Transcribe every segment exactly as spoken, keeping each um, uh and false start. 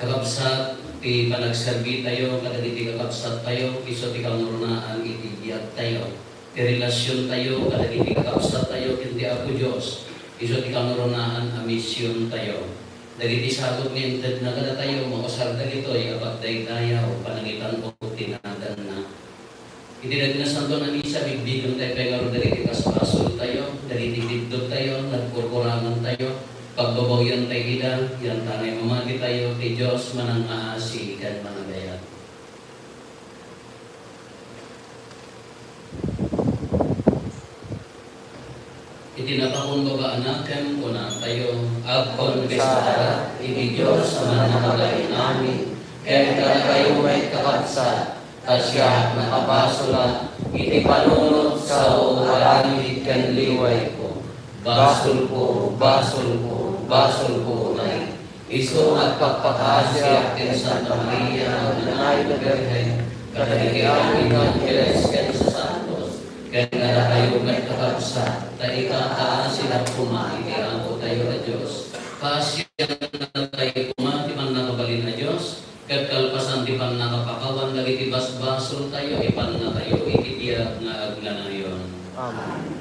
Kakabsat, ti panagserbitayo kadagiti kakabsattayo, isu ti kangrunaan iti biagtayo. Ti relasiontayo kadagiti kakabsattayo ken ti Apo Dios, isu ti kangrunaan a misiontayo. Dagiti sagut nga intedna kadatayo, mausar dagitoy a pagdaydayaw, panangitan-ok ti naganna. Iti Nasanton a Misa, bigbigentayo pay ngarud dagiti basbasoltayo, dagiti biddutayo, nagkurkurangantayo, pagbabawientayo ida, yantangay mamati tayo ti Dios manangngaasi ken managayat. Iti napakumbaba a nakem, kunatayo, agkonfesar iti Dios a Mannakabalin-amin, ken kadakayo met, kakabsat, ta siak nakabasolak iti panunot, sao, aramid ken liwayko. Basolko, basolko, basolko unay. Isu nga agpakpakaasiak ken Santa Maria nga agnanayon a Birhen, kadagiti amin nga angheles ken sasantos, ken kadakayo met, kakabsat, ta ikakaasidak koma iti Apotayo a Dios. Kaasiantayo koma ti pannakabalin a Dios, ket kalpasan ti pannakapakawan dagiti basbasoltayo, ipannatayo iti biag nga agnanayon. Amen.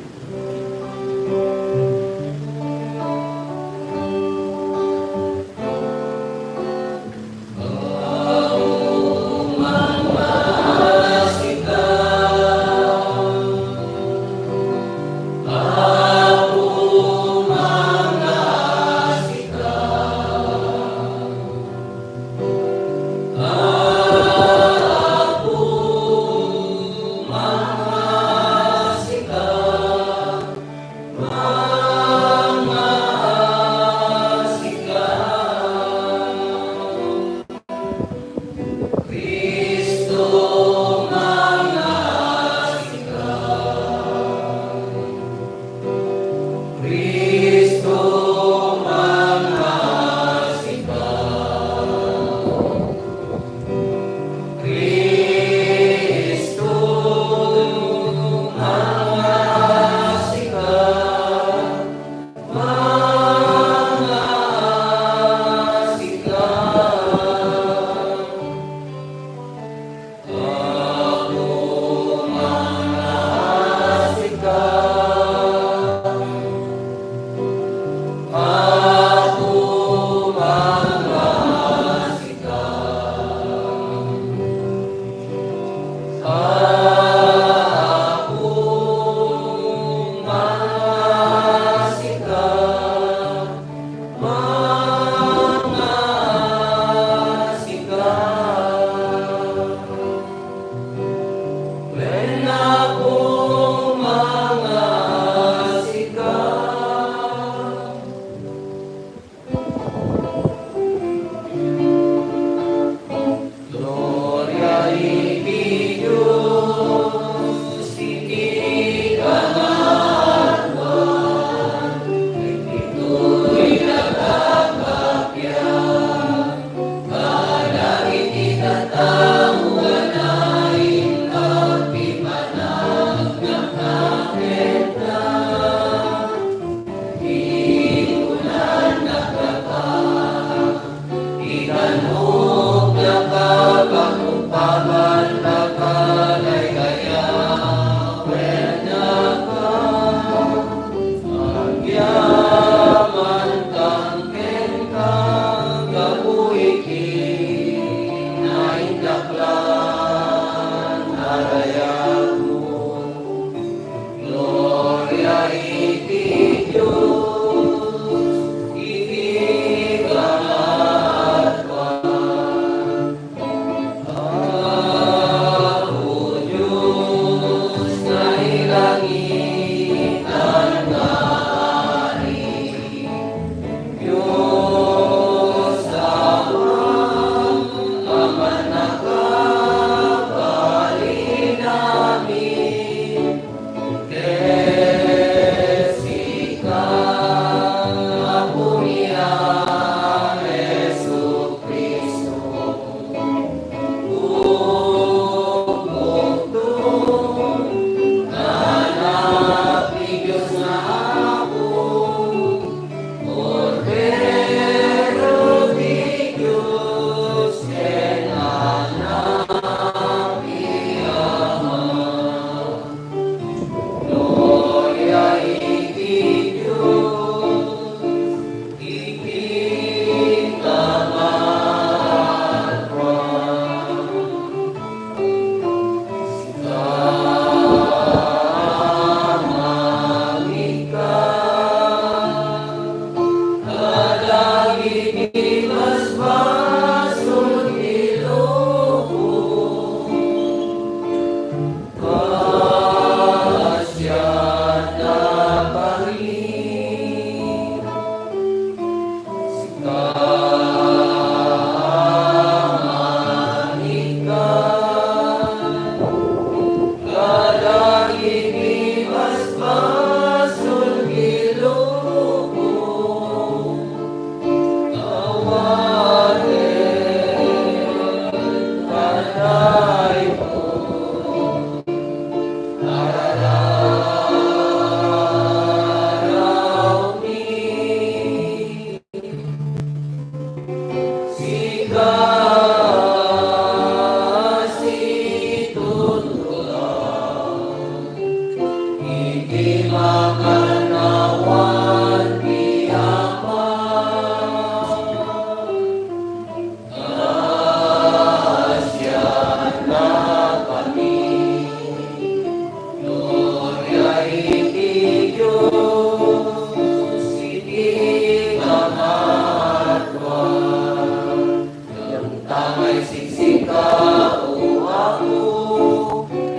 Gloria iti Dios iti kangatoan, iti daytoy nagpapabiag kadagiti tattao a naimbag ti panagnakkak kenka. Iti kunana, Baba, itanok nakabago papan bakal ay kaya, wenaka, agyaman kenka, gapu iti naindaklan a dayagmo. Gloria iti Dios iti kangatoan. Apo Dios, nailangitan nga Ari, Dios Kasitutuan iti makannawan ti Ama. Grasia la kami. Gloria iti Dios iti kamaadwan. Ngem ta nga siksika, O Apo,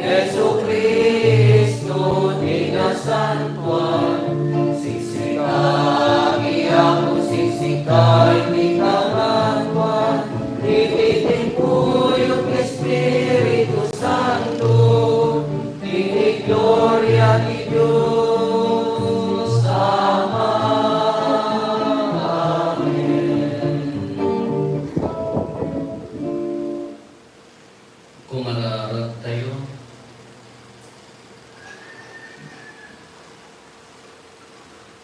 Jesu-Cristo ti nasantoan, siksika, Apo, siksika iti kamaadwan, iti timpuyog ti Espiritu Santo, iti gloria ti Dios Ama. Amen. Kumararagtayo.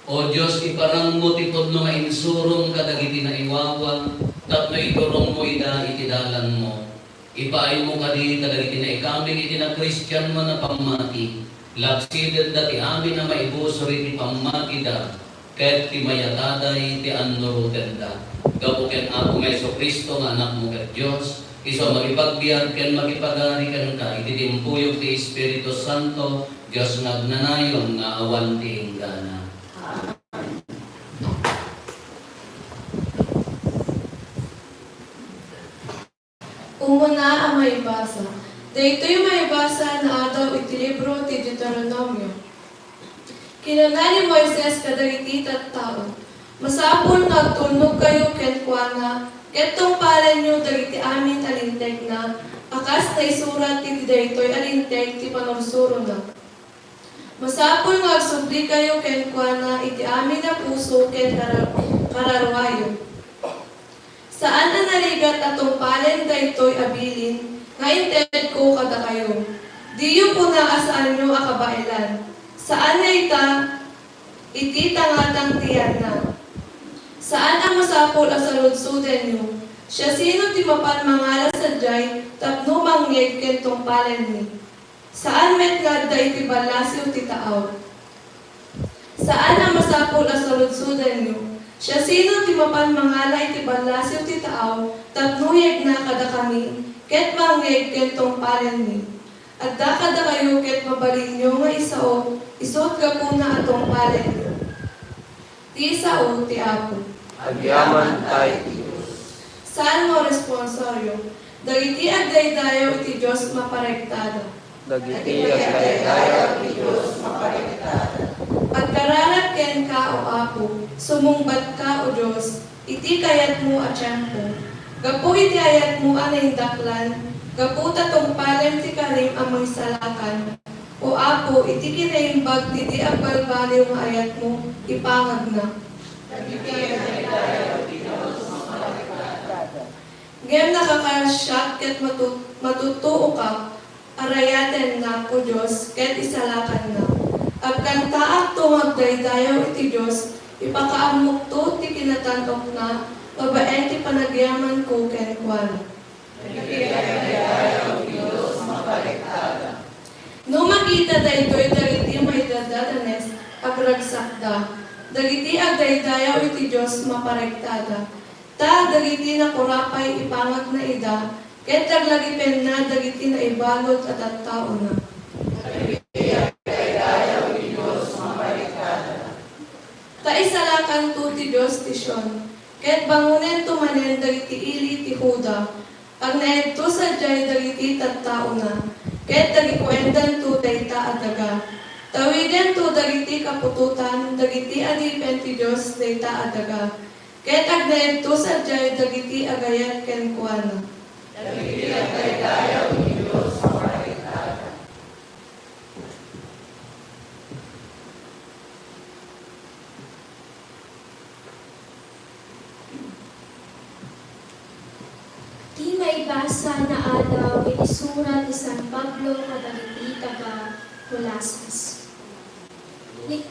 O Dios, iparangmo ti pudno nga insurom kadagiti naiwawa tapno igurummo ida iti dalanmo. Ipaaymo kadi kadagiti naikameng iti nakristianmo a pammati. Labsidenda ti amin a maibusor iti pammatida ket ti mayataday ti annurotenda. Gapu ken Apo nga Jesu-Cristo nga Anakmo ket Dios, isu a makipagbiag ken makipagari kenka iti timpuyog ti Espiritu Santo, Dios nga agnanayon nga awan ti inggana. Umuna a maibasa. Daytoy maibasa naadaw iti libro ti Deuteronomio. Kinuna ni Moises kadagiti tattao, "Masapul nga agtulnogkayo kenkuana, ket tungpalenyo dagiti amin a lintegna, a kas naisurat iti daytoy a linteg ti panursurona." Masapul nga agsublikayo kenkuana iti amin a puso ken karar-, kararuayo. Saan a narigat a tungpalen daytoy a bilin nga intedko kadakayo. Diyo kuna a saanyo a kabaelan. Saan nga ita iti tangatang ti yanna. Saan a masapul a saludsodenyo. Siasino ti mapan mangala sadiay tapno mangngeg ken tungpalenmi? Saan met nga adda iti ballasiw ti taaw. Saan a masapul a saludsodenyo. Siasino ti mapan mangala iti ballasiw ti taaw tapno yegna kadakami ket mangngeg ken tungpalenmi? Adda kadakayo ket mabalinyo nga isao, isut' gapuna a tungpalenyo. Ti sao ti Apo. Agyamanta iti Dios. Salmo responsorio. Dagiti agdaydayaw iti Dios maparegtada. Dagiti agdaydayaw iti Dios maparegtada. Agkararag kenka, O Apo, sumungbatka, O Dios, iti kayatmo a tiempo. Gapu iti ayatmo a naindaklan, gapu ta tungpalem ti karim a maisalakan. O Apo, iti kinaimbag ti di agbalbaliw nga ayatmo, ipangagna. Ngem nakakasiak ket matu-, matutuokak, arayatennak, O Dios, ket isalakannak. Agkantaak to nga agdaydayaw iti Dios, ipakaammokto ti kinatan-okna, babaen ti panagyamanko kenkuana. No makita daytoy dagiti maidaddadanes, agragsakda. Dagiti agdaydayaw iti Dios maparegtada. Ta dagiti nakurapay ipangagna ida, ket laglagipenna dagiti naibalud a tattaona. Ta isalakanto ti Dios ti Sion, ket bangonento manen dagiti ili ti Juda. Agnaedto sadiay dagiti tattaona, ket agikuendanto dayta a daga. Tawidento dagiti kaputotan dagiti adipen ti Dios dayta a daga, ket agnaedto sadiay dagiti agayat kenkuana. Dagiti agdaydayaw ti Dios a maidaddadanes. Ti maibasa naadaw iti surat ni San Pablo kadagiti taga-Colosas. Ni,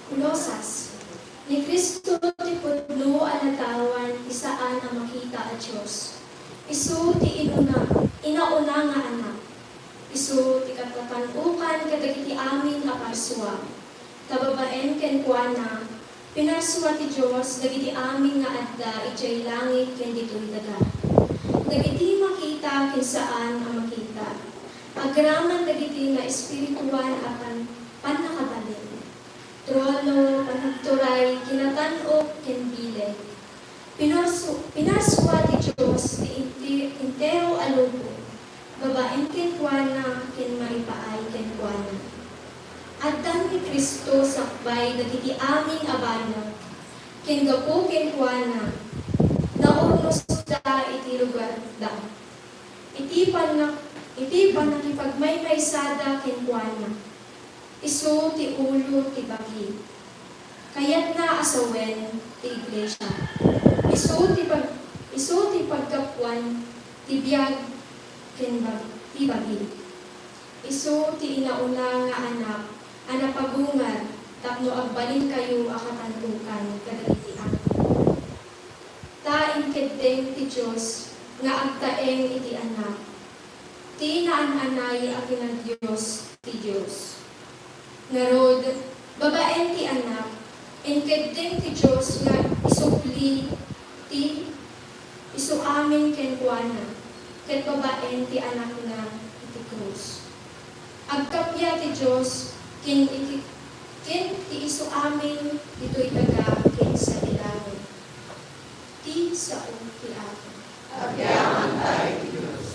Colosas. Ni Cristo ti pudno a natawen ti saan a makita a Dios. Isu ti inuna, inauna nga anak. Isu ti katatan-okan kadagiti amin a parsua. Ta babaen kenkuana, pinarsua ti Dios dagiti amin nga adda idiay langit ken ditoy daga. Dagiti makita ken saan a makita. Agraman dagiti naespirituan a pan-, pannakabalin. Trono, panagturay, kinatan-ok, ken bileg. Pinarsu-, pinarsua ti Dios ti inti-, entero a lubong, babaen kenkuana ken maipaay kenkuana. Addan ni Cristo sakbay dagiti amin a banag, ken gapu kenkuana, naurnosda iti lugarda. Iti pannak-, iti pannakipagmaymaysaada kenkuana. Isu ti ulo ti bagi. Kayatna a sawen ti iglesia. Isu ti pag-, isu ti paggapuan ti biag ken bag-, ti bagi. Isu ti inauna nga anak a napagungar tapno agbalinkayo a katantokan kadagiti amin. Ta inkeddeng ti Dios nga agtaeng iti Anak, ti naan-anay a kinadios ti Dios. Ngarud, babaen ti Anak, inkeddeng ti Dios nga isubli ti isuamin kenkuana, ket babaen ti Anakna iti krus. Agkappia ti Dios ken iti, ken ti isuamin ditoy daga ken sa langit. Ti sao ti Apo. Agyamankay, Dios.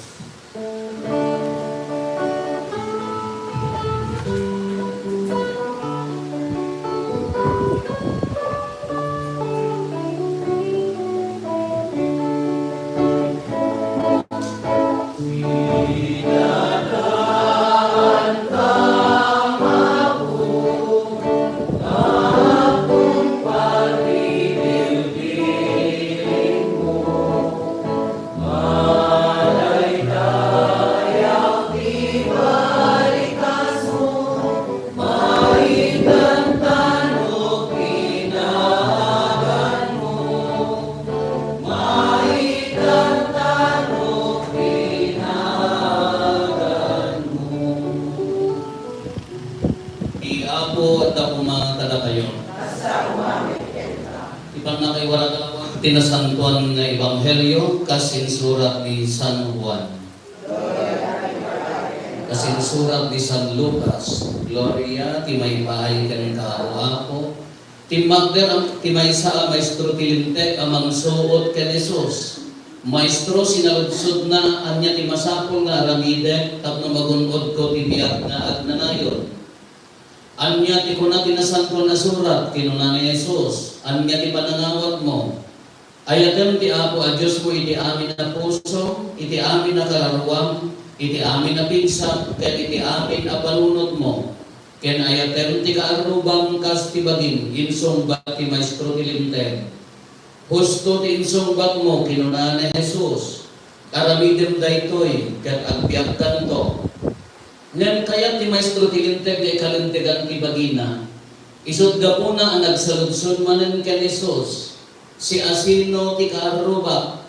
Ti Apo adda koma kadakayo. Ti pannakaiwaragawag ti nasantoan nga ebanghelio kas insurat ni San Juan. Kas insurat ni San Lucas. Gloria ti maipaay kenka, O Apo. Timmakder ti maysa a maestro ti Linteg a mangsuot ken Jesus. Maestro, sinaludsodna, ania ti masapul nga aramidek tapno magun-odko ti biag nga agnanayon? Ania ti kuna ti Nasantoan a Surat? Kinuna ni Jesus, ania ti panangawatmo? Ayatem ti Apo a Diosmo iti amin a pusom, iti amin a kararuam, iti amin a pigsa, ket iti amin a panunotmo. Ken ayatem ti kaarrubam kas ti bagim, insungbat ti maestro ti Linteg. Husto ti insungbatmo, kinuna ni Jesus. Aramidem daytoy, ket agbiagkanto. Ngem kayat ti maestro ti Linteg nga ikalintegan ti bagina. Isut' gapuna a nagsaludsod manen ken Jesus, "Siasino ti kaarrubak?"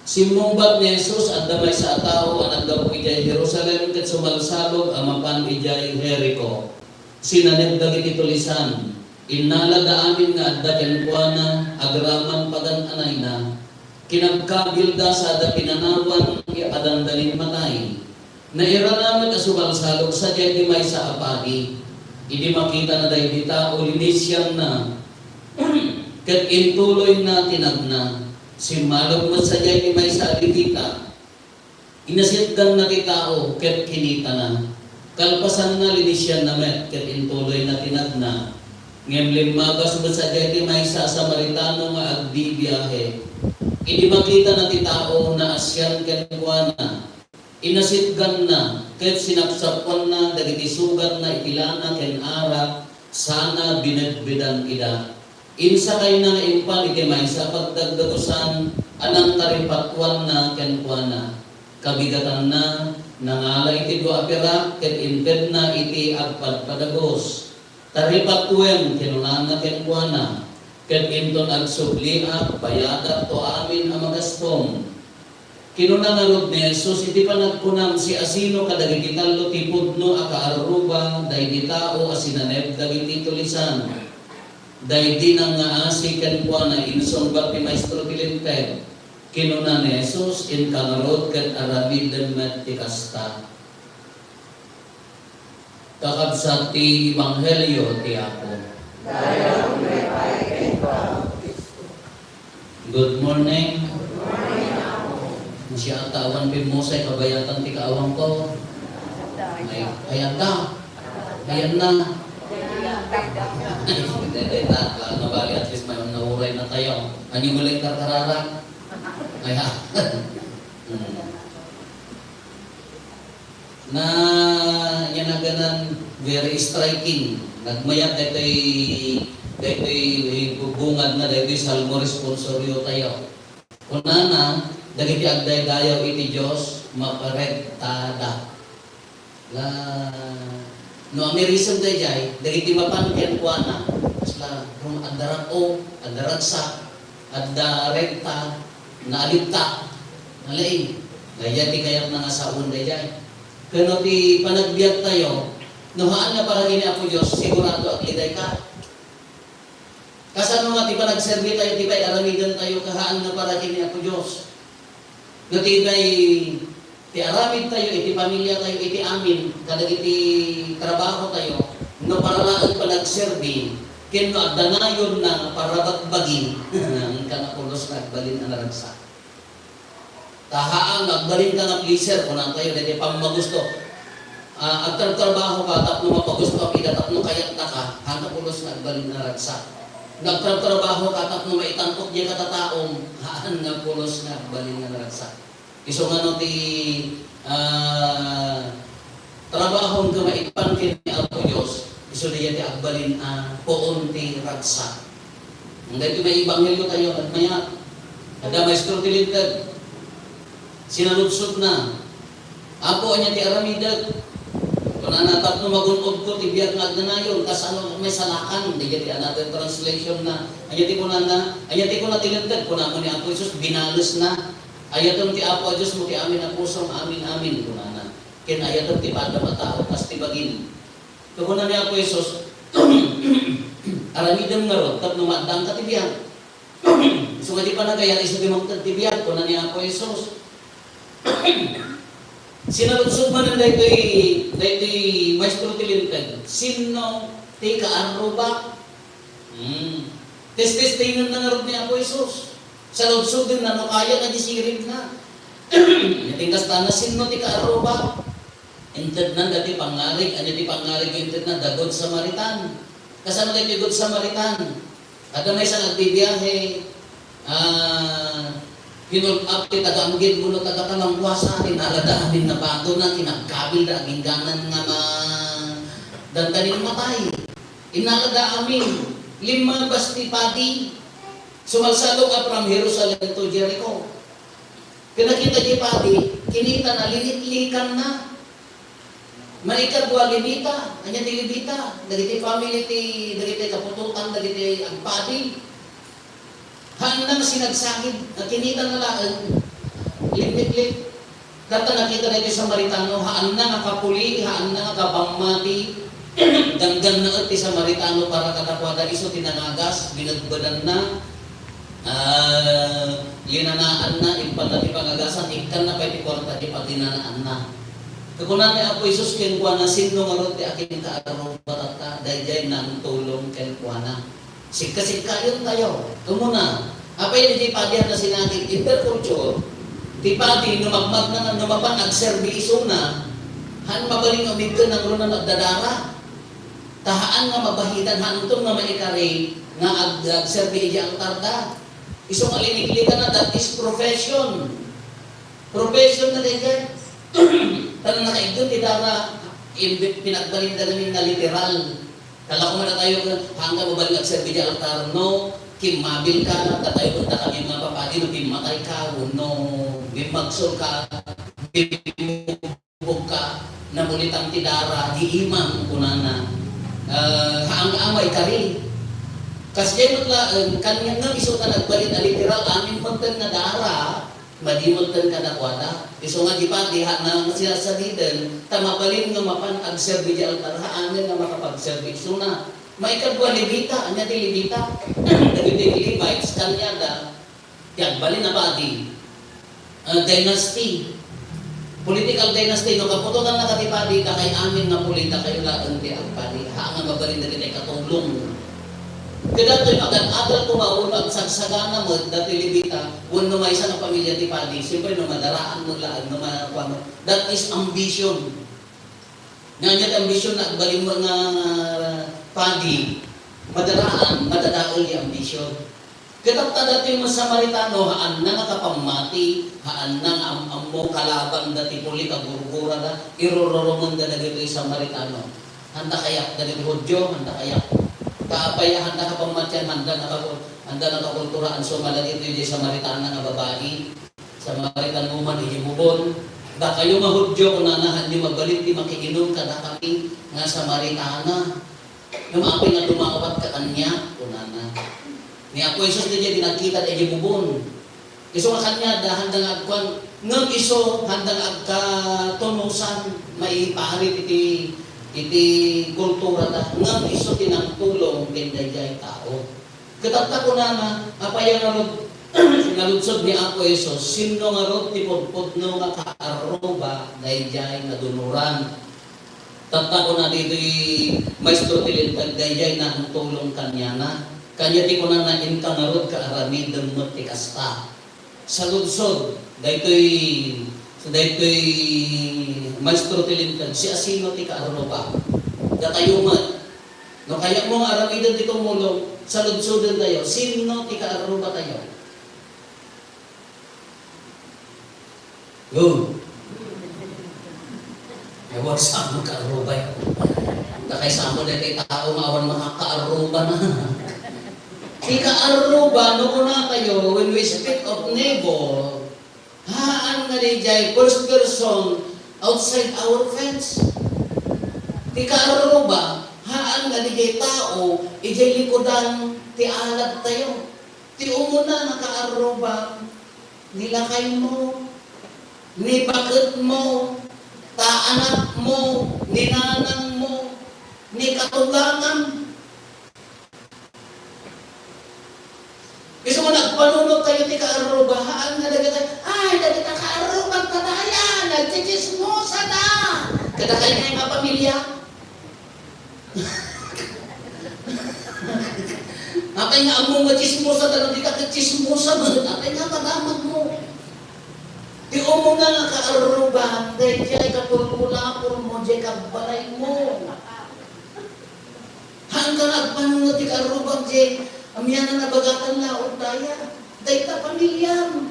Simmungbat ni Jesus, "Adda maysa a tao a naggapu idiay Jerusalem ket sumalsalog a mapan idiay Jerico. Sinanek dagiti tulisan, innalada amin nga adda kenkuana agraman pagan-anayna. Kinabkabilda sada pinanawan a dandalin matay. Nairana met a sumalsalog sadiay ti maysa a padi. Idi makitana daydi tao, linisianna, ket intuloyna ti nagna. Simmalog met sadiay ti maysa a Levita. Inasitganna ti tao ket kinitana. Kalpasanna, linisianna met ket intuloyna ti nagna. Ngem limmagas met sadiay ti maysa a Samaritano nga agbibiahe. Idi makitana ti tao, naasian kenkuana. Inasitganna ket sinapsapuanna dagiti sugatna iti lana ken arak, sana binedbedan ida. Insakayna nga impan iti maysa a pagdagdagusan a nangtaripatuanna kenkuana. Kabigatanna, nangala iti dua a pirak ket intedna iti agpadpadagus. "Taripatuem," kinunana kenkuana, "ket inton agsubliak, bayadakto amin a magastom." Kinuna ngarud ni Jesus iti panagkunam, "Siasino kadagiti tallo ti pudno a kaarruba daydi tao a sinaneb dagiti tulisan?" Daydi nangngaasi kenkuana, insungbat ti maestro ti Linteg. Kinuna ni Jesus, "Inka ngarud ket aramidem met ti kasta." Kakabsat ti Ebanghelio ti Apo. Good morning. Siya, awan pimmusay kabayatan ti kaawangko. Ay, ayan na. Ayan na. Dede, dede, ta, no, bali, at least may nauray na tayo. Ano yung muli karkarara? Ay, ha? Hmm. Na, yan aganan very striking. Nagmayat daytoy, daytoy bubungad na daytoy Salmo responsorio tayo. Kunana, dagiti agdaydayaw iti Dios, maparegtada. La, no, amirisem daydiay, dagiti mapan kenkuana, kasla, rum-, adda rag-o, adda ragsak, adda regta, naalipta, nalaing. Daydiay ti kayatna nga sawen daydiay. Ken no ti panagbiag tayo, no haan nga para ken ni Apo Dios, sigurado agligayka. Kasano nga ti panagserbi tayo, ti pay aramiden tayo, kahaan nga para ken ni Apo Dios? No ti pay ti aramid tayo, iti pamilya tayo, iti amin, kadagiti trabaho tayo, no para laeng panagserbi, ken no adda nayon na nga para bagbagi, inka nga pulos nga agbalin a naragsak. Ta haan nga agbalinka nga pleaser, kuna tayo, daydi pammagusto. Ah, agtrabtrabaho ka tapno mapagusto ka ida tapno kayatta ka, haan nga pulos nga agbalin nga naragsak. Nagtrabtrabaho ka tapno maitan-ok diay katataom, haan nga pulos nga agbalin nga naragsak. Isu nga no ti, ah, trabahom ket maipan ken ni Apo Dios, isu dayta ti agbalin a puon ti ragsak. Daytoy may ebanghelio tayo, nagmayat. Adda maestro ti Linteg. Sinaludsodna, "Apo, ania ti aramidek?" Kunana, "Tapno magun-odko ti biag nga agnanayon, kasano may salakan?" Dayta ti another translation na. Ania ti kunana? Ania ti kuna ti Linteg? Kunana ni Apo Jesus, binalesna, "Ayatem ti Apo a Diosmo ti amin a pusom, amin, amin," kunana. "Ken ayatem ti padam a tao kas ti bagim." Kuna ni Apo Jesus, "Aramidem ngarud tapno maaddaanka ti biag." Isu nga di panagayat, isu ti mangted ti biag, kuna ni Apo Jesus. Sinaludsod manen daytoy, daytoy maestro ti Linteg, "Sinno ti kaarrubak?" Hmm. Testestingenna ngarud ni Apo Jesus. Saludsodna no kayatna, di siribna. Iti kastana, "Sinno ti kaarrubak?" Intedna dati pangngarig, ania ti pangngarig intedna? The Good Samaritan. Kasano daytoy Good Samaritan? Adda maysa nga agbibiahe, ah, kinul-ap ti taga-anggid wenno taga-Talangkuasa, inalada amin nga padona, kinagkabilda agingganan nga ma-, dandanin matay. Inalada amin, limmabas ti padi, sumalsalog a from Jerusalem to Jericho. Ken nakita ti padi, kinitana, linitlikanna. Maikadua, Levita. Ania ti Levita? Dagiti family ti, dagiti kaputotan, dagiti agpadi. Haanna nga sinagsagid, nga kinitana laeng, linitlik. Ket nakita daytoy Samaritano, haanna nga kapuli, haanna nga kapammati. Ganggannaet ti Samaritano para kadakuada, isu ti nangagas, binedbedanna. Ah, linanaanna, impanna ti pangagasan, ikkanna pay ti kuarta ti paginanaanna. Ket kuna ni Apo Jesus kenkuana, "Sinno ngarud ti akinkaarruba tatta?" Daydiay nangtulong kenkuana. Sikkasikkayon tayo. Umuna, apay diay padi a nasinagid? Inter culture, ti padi, no magmagna, no mapan agserbi isuna, haan mabalin nga umigken nangruna no agdadara. Ta haan nga mabahidan, haanton nga maikari nga ag-, agserbi idiay altarda. Isu nga liniklikanna, that is profession. Profession na daydiay. Tan nakaigdem ti dara, imbe-, pinagbalinda ngamin nga literal. Kala ko man tayo nga, haan nga mabalin agserbi idiay altar, no kimmabilka, ta tayo, ta kami nga papadi, no pimmatayka, wenno bimmagsolka, bimmubogka, namulitang ti dara, di imam, kunana. Ah, haan nga maikari. Kasdiay met laeng, kaniana nga isuda nagbalin a literal, amin met nga dara, Madi metten kadakuada. Isu nga di padi, haanna nga sinasadiden, ta mabalin nga mapan agserbi di altar, haanen nga makapagserbi isuna. Maikadua, Levita, ania ti Levita? Dagiti Levites, kaniada, ti agbalin a padi. Ah, dynasty. Political dynasty, no kaputotanna ti padi, dakay amin nga puli, dakayo laeng ti agpadi. Haan nga mabalin dagiti katulong. Kadatoy, magan-adal koma wenno agsagsagana met dati Levita, wenno maysa nga pamilia ti padi. Siyempre, no madaraan met laeng, no ma-, kuan, that is ambition. Nga ania ti ambition na agbalin mo nga padi, madaraan, madadael ti ambition. Ket adda datoy nga Samaritano, haanna nga kapammati, haanna nga am-ammo kalaban dati puli, kagurgurada, irururumenda dagitoy Samaritano. Handa kayak dagiti Judio, handa kayak. Ta apay a handa kapammatian, handa naka-, handa nakakulturaan, sumala ditoy diay Samaritana nga babai. Samaritan woman, idiay bubon. Dakayo nga Judio, kunana, haanyo mabalin ti makiinum kadakami nga Samaritana. Ngem apay nga dumawat ka kaniak, kunana. Ni Apo Jesus daydiay ti nagkita idiay bubon. Isu nga kaniada, handa nga agkuan, ngem isu, handa nga agkatunosan, maiparit iti, iti kulturada. Ngem isu ti nangtulong ken daydiay tao. Ket adda kunana, apay a ngarud-, naludsod ni Apo Jesus, "Sinno ngarud ti pudpudno nga kaarruba daydiay nga dunoran?" Tatta kuna ditoy maestro ti Linteg, daydiay nangtulong kaniana. Kania ti kunana, "Inka ngarud, kaaramidem met ti kasta." Saludsod daytoy, daytoy maestro ti Linteg, "Siasino ti kaarruba?" Datayo met. No kayatmo nga aramiden ti tumulong, saludsoden tayo. Sinno ti kaarruba tayo? Go. Ay, wag sa mo kaarruba yun. Dakay sa mo, daytoy tao nga awan makakaarruba na. Ti kaarruba, no kuna tayo, when we speak of neighbor, haan nga daydiay first person outside our fence. Ti kaarruba, haan nga daydiay tao, idiay likudan ti alad tayo. Ti umuna nga kaarruba, ni lakaymo, ni baketmo, ta anakmo, ni nanangmo, ni katugangam. Isu nga nagpanunot tayo ti kaarruba, haan nga dagita, ay, dagita kaarruba ta daya, nagtsitsismosa da. Kadakay nga pamilya. Apay nga ammo nga tsismosa, ta no dika ket tsismosa met, apay nga madamagmo? Ti umuna nga kaarruba, daydiay katulkulapolmo, diay kabbalaymo. Haanka nga agpanunot ti kaarrubam, diay amianan a bagatan laeng daya. Dayta pamiliam.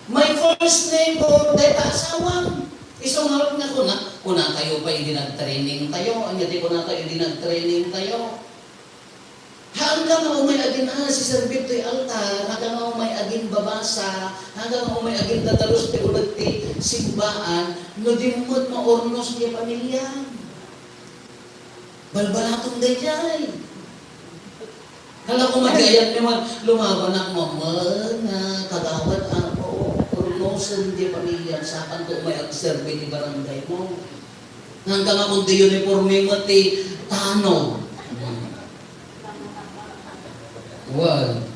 My first neighbor, dayta asawam. Isu ngarud nga kuna, kuna tayo pay idi nagtraining tayo. Ania ti kuna tayo idi nagtraining tayo? Haanka nga umay agin-, ah, siserbi toy altar, haanka nga umay agimbabasa, haanka nga umay agindadalus ti uneg ti simbaan, no di met maurnos ti pamiliam. Balbalatom daydiay. Hala, kung madiayan ni man, lumabanak, mamana, kagawad, apo, urnosen di pamilya, sakanto umay agserbi ti barangaymo. Haanka nga kung di uniforme mo, ti tano. Well.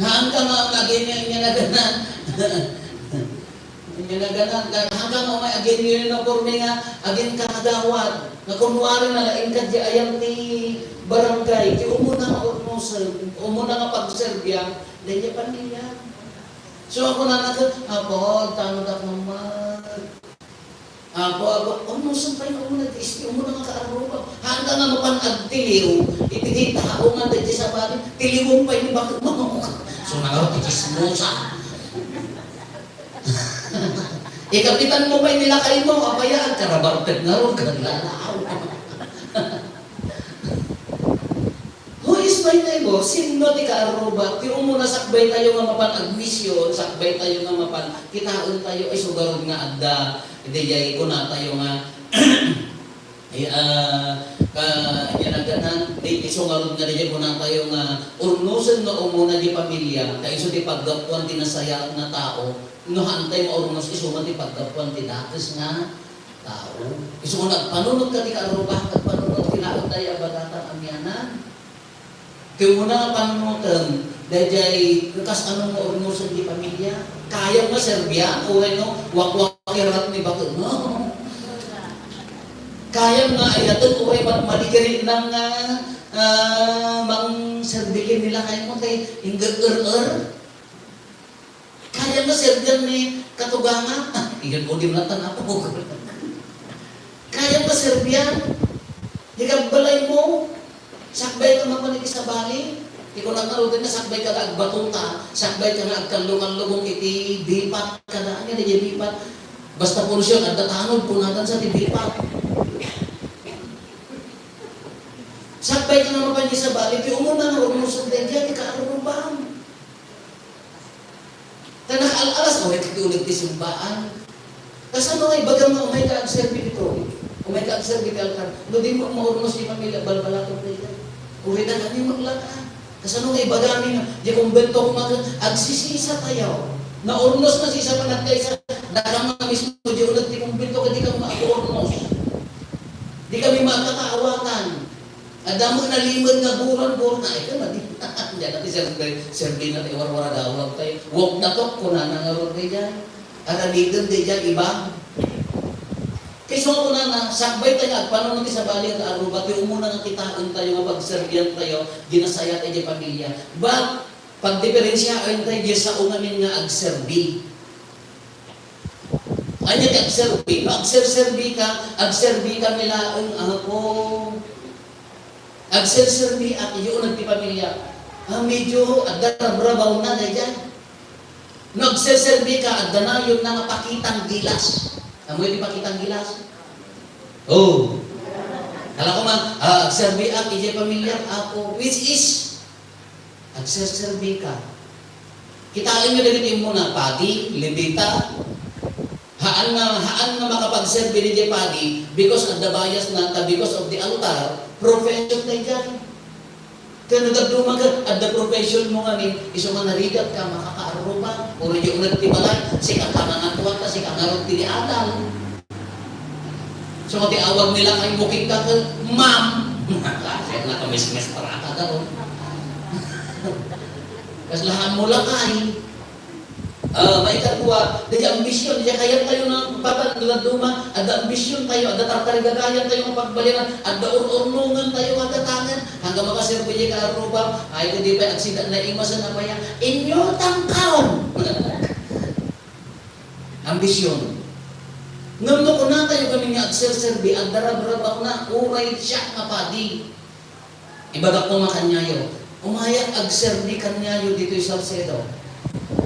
Haanka nga, nga, nga, nga, nga, Inyana gana, haanka nga umay agin-uniforme nga agin kagawad, nga kunwari na laeng ka di ayam ti barangay, ti umuna nga urnosen, umuna nga pagserbian, daydiay pamilya. So, ako na nag-, Apo, tano dak naman. Apo, apo, urnosen pay nga umuna, ti isti umuna nga kaarruba. Haanka nga mapan agtiliw, iti di tao nga daydiay sabali, tiliwem pay ni bakit mo. So, nagaro ti chismosa. Ikapitan mo pay ni lakay mo, apay a, agkarabarpet ngarud, kaglalaaw. Who is my neighbor? Sinno ti kaarruba? Ti umuna sakbay tayo nga mapan agwisyon, sakbay tayo nga mapan kitaen tayo, ay, sugarod nga adda, daydiay kuna tayo nga, Ay, ah, ka-, yan ang ganan, di, isu ngarud nga di kunatayo nga urnusen nga umuna di pamilya, ta isu ti paggapuan ti nasayaat nga tao, no haantay maurnos, isu man ti paggapuan ti dakes nga tao. Isu nga nagpanunot ka ti kaarruba, nagpanunot ti laeng tayo a bagatan amianan. Ti umuna nga panunotem, daydiay, kas ano nga urnosen ti pamilya? Kayam nga serbian, uray no, wakwak irat ni baket mo. Kayam nga ayaten, uray mat-, maligirinang nga, ah, mangserbi ken ni lakay mo, tay, ingger-er-er. Kayam nga serbian ni katugangan. Ah, igan ko di man tan apo. Kayam nga serbian. Ikagbalay mo. Sakbay ka mapan iti sabali. Ti kunana ruten nga sakbay ka nga agbatuta. Sakbay ka nga agkallo-kallubong iti bipat. Kada anya di bipat. Basta polusyon, adda tanod, kunatan sa ti bipat. Sakbay ka nga mapan iti sabali. Ti umuna nga urnusen daydiay, ti kaarruban. Ta nakaal-alas, away ti uneg ti simbaan. Kasano nga ibagam nga umay ka agserbi dito? Umay ka agserbi ti altar. No di mo maurnos ti pamilya, balbalatok na iyan. Uri na kami maglaka. Kasano nga ibagami nga, di kumbento ko mag-, agsisisa tayo. Naurnos na sisa pa nagkaysa, dakam nga mismo di uneg ti kumbento, ka di ka maurnos. Di kami makakaawatan. Adda met nalimed nga buran, buran. Ay, ka madi. Diyan natin sir, sir, di natin warwara dawag tayo. Walk na talk, kunana nga ron diyan. Aramiden diyan, iba. Kaysa kunana, sakbay tayo, agpanon ti sabali nga aruba, ti umuna nga kitaen tayo, nga pagserbian tayo, ginasayat tayo pamilya. But, pagdiferensyaen tayo, di sao ngamin nga agserbi. Anya ti agserbi? No, agserserbi ka, agserbi ka mi laeng, Apo. Agserserbi ak, idiyo uneg ti pamilya. Ah, medyo agdarabrabaw na, daydiay. No, agserserbi ka, agdanayon na nga pakitang gilas. Amo ti pakitang gilas? Oh. Kala ko man, ah, agserbi ak, idiay pamilya, Apo. Which is, agserserbi ka. Kitaenyo dagiti immuna, padi, levita. Haan nga, haan nga makapagserbi daydiay padi because adda bias na ta because of the altar, profession daydiay. Ken no dadduma ket adda profession mo ngamin, isu nga narigat ka, makakaarruba, uray di uneg ti balay, sika ka nga tuan ta, sika ngarud ti adal. So, ti awag nila kay booking ka, ma'am. Kasi nakamismes para ka daw. Kas lahan mo lakay. Ah, maikadua, di ambisyon, di kayat tayo nga patan-, dadduma, adda ambisyon tayo, adda tartarigagayan tayo nga pagbalina, adda ur-urnongan tayo nga datangan, hanggang makaserbi di kaarruba, ay, di pa agsida na imasan na pa yan, inyo tangkaon. Ambisyon. Ngem no kunatayo kami nga agserserbi, agdarabrabaw na, uray siak nga padi. Ibagak koma kaniayo, umayak agserbi kaniayo ditoy Salcedo.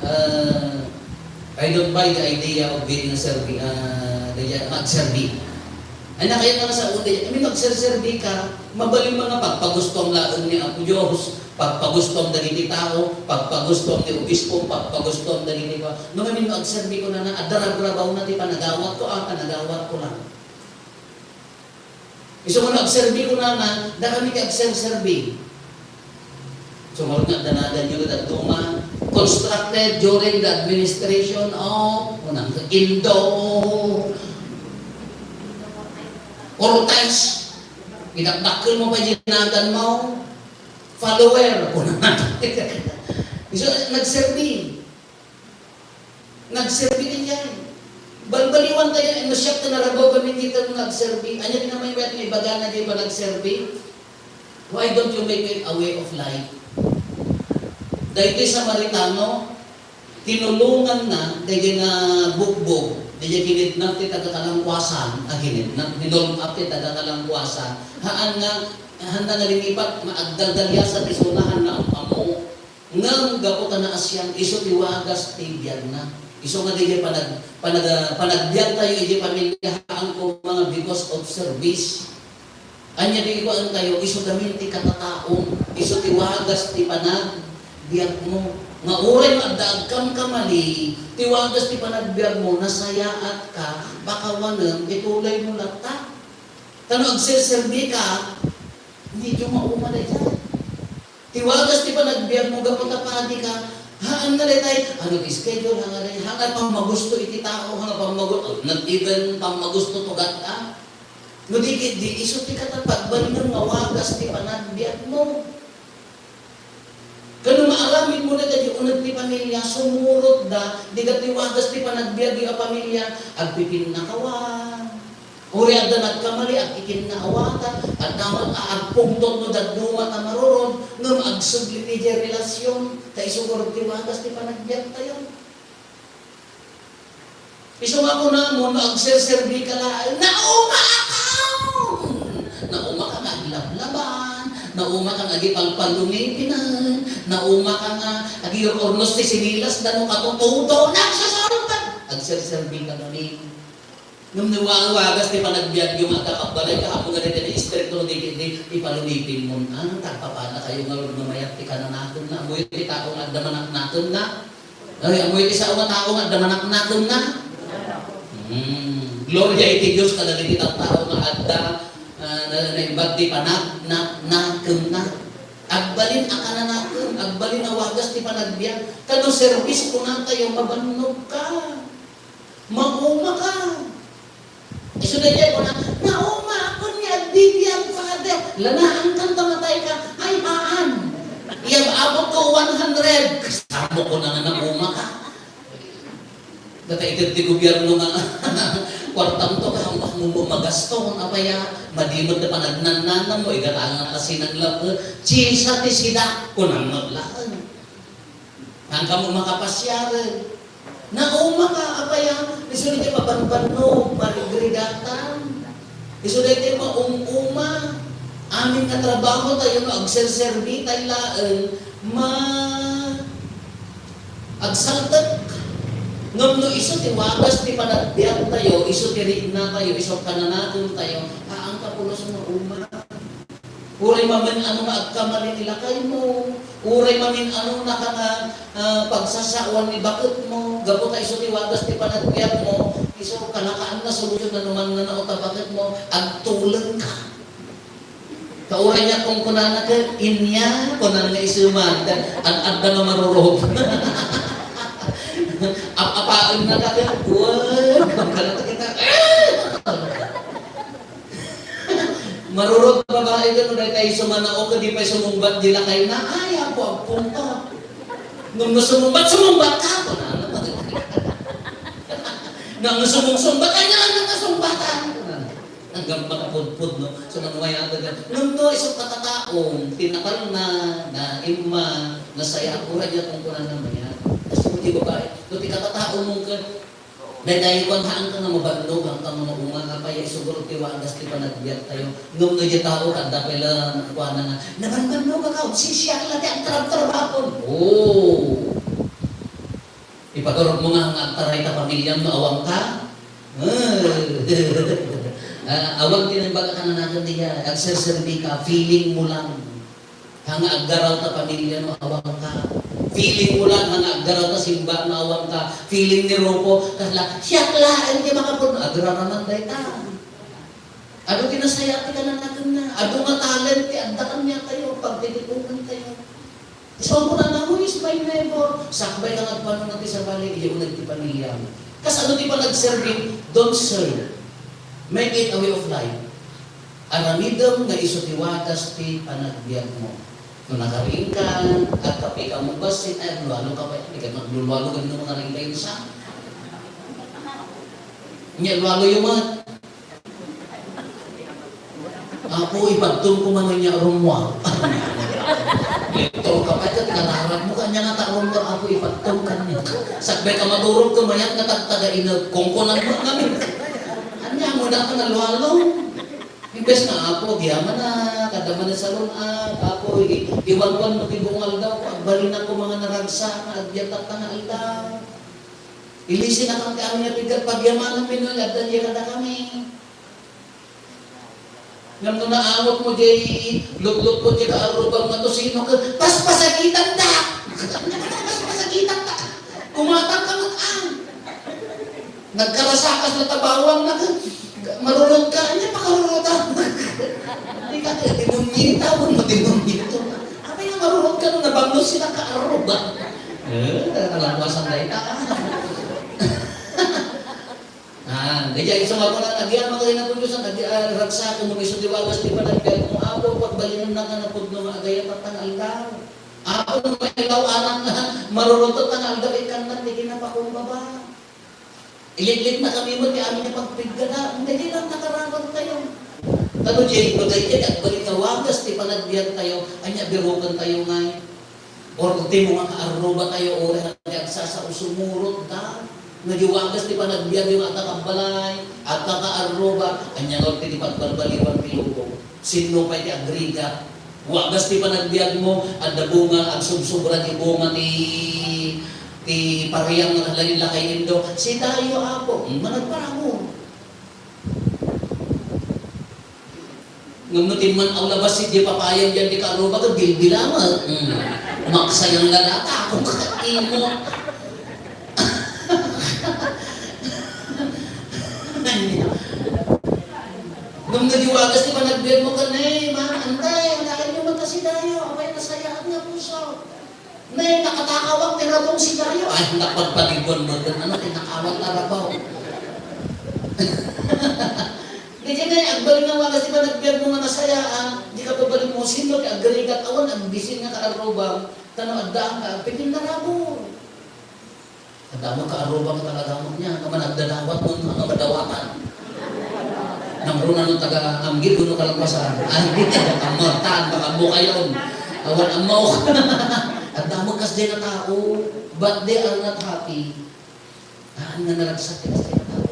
Ah, I don't buy the idea of being a serbi-, ah, the, agserbi. Ay, nakayat nga sa una, I mean, agserserbi ka, mabalin man nga pagpagustom laeng ni Apo Dios. Pagpagustom dagiti tao, pagpagustom ti obispo, pagpagustom dagiti pa-, no, ngamin no agserbi ko na na, adda rabrabaw na ti panagawat ko, ah, panagawat ko lang. Isu nga no agserbi ko na na, dakami ti agserserbi. So, nga danagan nyo ket dadduma, constructed during the administration of, unang Indo Cortez. Idakdakkel mo pa dinagan mo. Follower, kuna. Isu, nagserbi. Nagserbi diay. Balbaliwan tayo, no siak ti narabaw kami dito nga nagserbi. Anya ti namaymayat nga ibagana di ba nagserbi? Why don't you make it a way of life? Dahil Samaritano, tinulungan na, dahil na bugbog, dahil kinidnap ti taga-Kalangkuasan, ah, kinidnap, ninulong up ti taga-Kalangkuasan. Haan nga, haan na nga limipat, nga agdaldaliasa ti sunahan na ang amo. Ngem gapu ta naasian, isu ti wagas ti biagna. Isu nga diay panag-, panag-, panagbiag tayo iti pamilya, haan ko mga because of service. Anya ti ikuan tayo, isu gamin ti katataom, isu ti wagas ti panagbiag mo. Nga uray nga adda agkamkamali, ti wagas ti panagbiag mo, nasayaat ka, pakawanem, ituloy mo latta. Ano, agserserbi ka, medyo mauma dayta. Ti wagas ti panagbiag mo gapu ta padi ka, haan nga daytay, ano ti schedule, haan nga daytay, haan nga pammagusto iti tao, haan nga pammagu-, not even pammagusto to God, ah. No di, di isu ti kata pagbalinam nga wagas ti panagbiag mo. Ken no maaramid mo dayta di uneg ti pamilia, sumurotda, digat ti wagas ti panagbiag a pamilia, agpipinnakawan. Uray adda nagkamali, agkikinnaawatan, adda met a agpungtot no dadduma ta marurod, ngem agsubli ti relasyon, ta isu ngarud ti wagas ti panagbiagtayo. Isu nga kunam no agserserbi ka laeng, nauma ka! Nauma ka nga aglablaban, nauma ka nga agipalpalunipinan, nauma ka nga agiur-urnos ti sinilas, dano katutudo, nagsasalpag! Agserserbi ka ngamin. Ngem no wa-, wagas ti panagbiagyo nga agkakabbalay, gapu nga dayta nga istrikto, no di, di, ipalunipin mo, ah, tagpapanakayo nga, nga mayat ti kananakenna, ammoyo ti tao nga adda manaknakenna. Ay, ammoyo ti sao nga tao nga adda manaknakenna. Hmm. Gloria iti Dios kadagiti tattao nga adda, ah, na, naimbag ti panaknaknakenna. Agbalin a kananakem, agbalin a wagas ti panagbiag. Kano serbis kunatayo, mabannog ka. Mauma ka. Isu daydiay kuna, "Nauma akon nga agbibiag, Father." "Lanaan kan ta matay ka." "Ay, haan. Iyab-abot ko one hundred." Kasano ko na nga nauma ka? Data ited ti gobierno nga, "Kuartam to, kaammo mo magaston, apaya, madi met ti panagnannanam mo, igata nga kasinang lab, eh, tsisa ti sida." Kunan met laeng. Haan kamo makapasiar. Nauma ka, apaya, isu daydiay mabanbannog, marigrigatam. Isu daydiay maum-uma. Amin nga trabahotayo no agserserbi tay laeng, ma-, agsaltek. Ngem no isu ti wagas ti panagbiagtayo, isu ti rignatayo, isu kananakontayo, haan ka pulos mauma. Uray mamin-ano nga agkamali ti lakaymo, uray mamin-ano nga, ah, pagsasaoan ni baketmo, gapu ta isu ti wagas ti panagbiagmo, isu kalakaanna solusion no mannanao ta baketmo, agtuleng ka. Ta uray nga kunkunana ket, "Inya," kunan nga isu man, ad-adda nga marurog. Ap-apaenna ka ket, "Wen," kunkana ta kita, "Eh!" Marurot babae ket no daytay sumanao ket di pay sumungbat di lakayna, "Ay, Apo, agpungka." Ngem no sumungbat, sumungbat ka, kunana. Ngem no sumungsungbat, "Ay, nga, nga, nga, sungbatan," kunana. Hanggang makapudpod, no? So, nagmayat na. Ngem no, isu katataom, tinatalna, naimma, nasaya, uray niya kung kunana mayat. Kasi kung di babae, no, ti katataom mong ka, Daydiay, kuan, haanka nga mabannog, haanka nga mauma, apay, isu ngarud ti wagas ti panagbiagtayo. Ngem no diay tao, adda pay la, kuana nga, "Nabanbannog ka, ka, sisiak la ti agtrabtrabaho." Oh. Ipaturog mo nga, nga agtaray ta pamiliam no awan ka? Ah, awan ti naimbag a kananakan diay, agserserbi ka, feeling mo lang. Haan nga aggaraw ta pamilya no awan ka. Feeling mo lang, haan nga aggaraw ta simba no awan ka. Feeling ni Rufo, kasla, "Siak laeng ti makapudno." Agraraman dayta. Adu ti nasaya ti kananakenna. Adu nga talent ti adda kaniatayo, pagtitipunentayo. So, kunana, "Who is my neighbor?" Sakbay ka nga agpanunot ti sabali, iyaw uneg ti pamilyam. Kasano ti panagserbi? Don't serve. Make it a way of life. Aramidem nga isu ti wagas ti panagbiagmo. No nakaringka, agkapika mo bassit, ay, aglualo ka pay, di ka maglulualo, ganun mo nakaringka yun sa. Nya, lualo yun, mat. "Apo, ipadton ko man niya rumwa." Ito ka pa, ito, tinatarat mo kanya nga ta rumwa, "Apo, ipadton ka niya." Sakbay ka madurog ka, mayat nga tagtaga ina, kongkonan mo kami. Anya mo na ka nalualo. Imbes nga, "Apo, agyaman na, kada man sa lun-, ah, Apo, i-, iwanwan mo ti buong aldaw ko, agbalin ako mga naragsak, nga agyatak nga aldaw." Ilisin na kami ti amin nga piggat, pagyamanan mi no, adda diay kada kami. Ngem no naamot mo diay, lutlutmo diay kaarrubam nga tosino, ket paspasagitan da! Paspasagitan da! Kumatang ka met, ah! Nagkarasakas na ta bawang na, ket Marurot ka, ania pakarurotan? Di ka, demonyo ita, wenno demonyo ito. Apay nga marurot ka no nabanglo sida ka arruba? Eh, kalangwasan dayta. Ah, daydiay isu nga kuna, agyamanak ken Apo Dios, ag-, ah, ragsakem isu ti wagas ti panagbiagmo, Apo, pagbalinennaka napudno nga agayat ta nga aldaw. Apo, no mailaw anak nga marurutot nga aldaw, ikkannak ti kinapakumbaba. Ilikliknakami met ti amin nga pagpiggana, daydiay lang nakaraman tayo. Tano, Jay, bagay ti agbalin nga wagas ti panagbiag tayo, ania, biroken tayo ngay. Or ultimo nga kaarruba tayo, uray ti agsasao, sumurot da. Nga di wagas ti panagbiag yung agkakabbalay, agkakaarruba, ania nga ti pagbalbaliwan ti lubong. Sinno pay ti agrigat? Wagas ti panagbiag mo, adda bunga, agsubsubra ti bunga ti, ti pariang nga lakay indo. Si Dayo, Apo, hmm, managparabur. Ngem no timman-aw labasit diay papayam diay kaarruba, ket bilbilamek. Mm. Maksayang nga data, ako ka imo. Ngem no di wagas ti panagbiag mo ken, eh, ma, antay, alaen mo man kasi Dayo, apay nasayaan nga puso. Ne, nakatakawak ti rabong si Dayo. Ay, napagpaliguan mo dun. Ano, tinakawak na rabaw. Di ka na, agbalin nga wagas ti panagbiag mo nga nasayaan, di ka pabalik mo, sino ti agrigat, awan, agbisin nga kaarrubang, tano adda ka, pigil na rabo. Adda mo kaarrubang talaga mo niya, nga man agdadawat mo, nga madawatan. Nang runa no taga Anggid, kuno kalagpasan. Ay, di taga Kamartan, baka mo kayon. Awan amok. Adda mo kas di na tao, but they are not happy. Haan nga naragsak ti kas di na tao.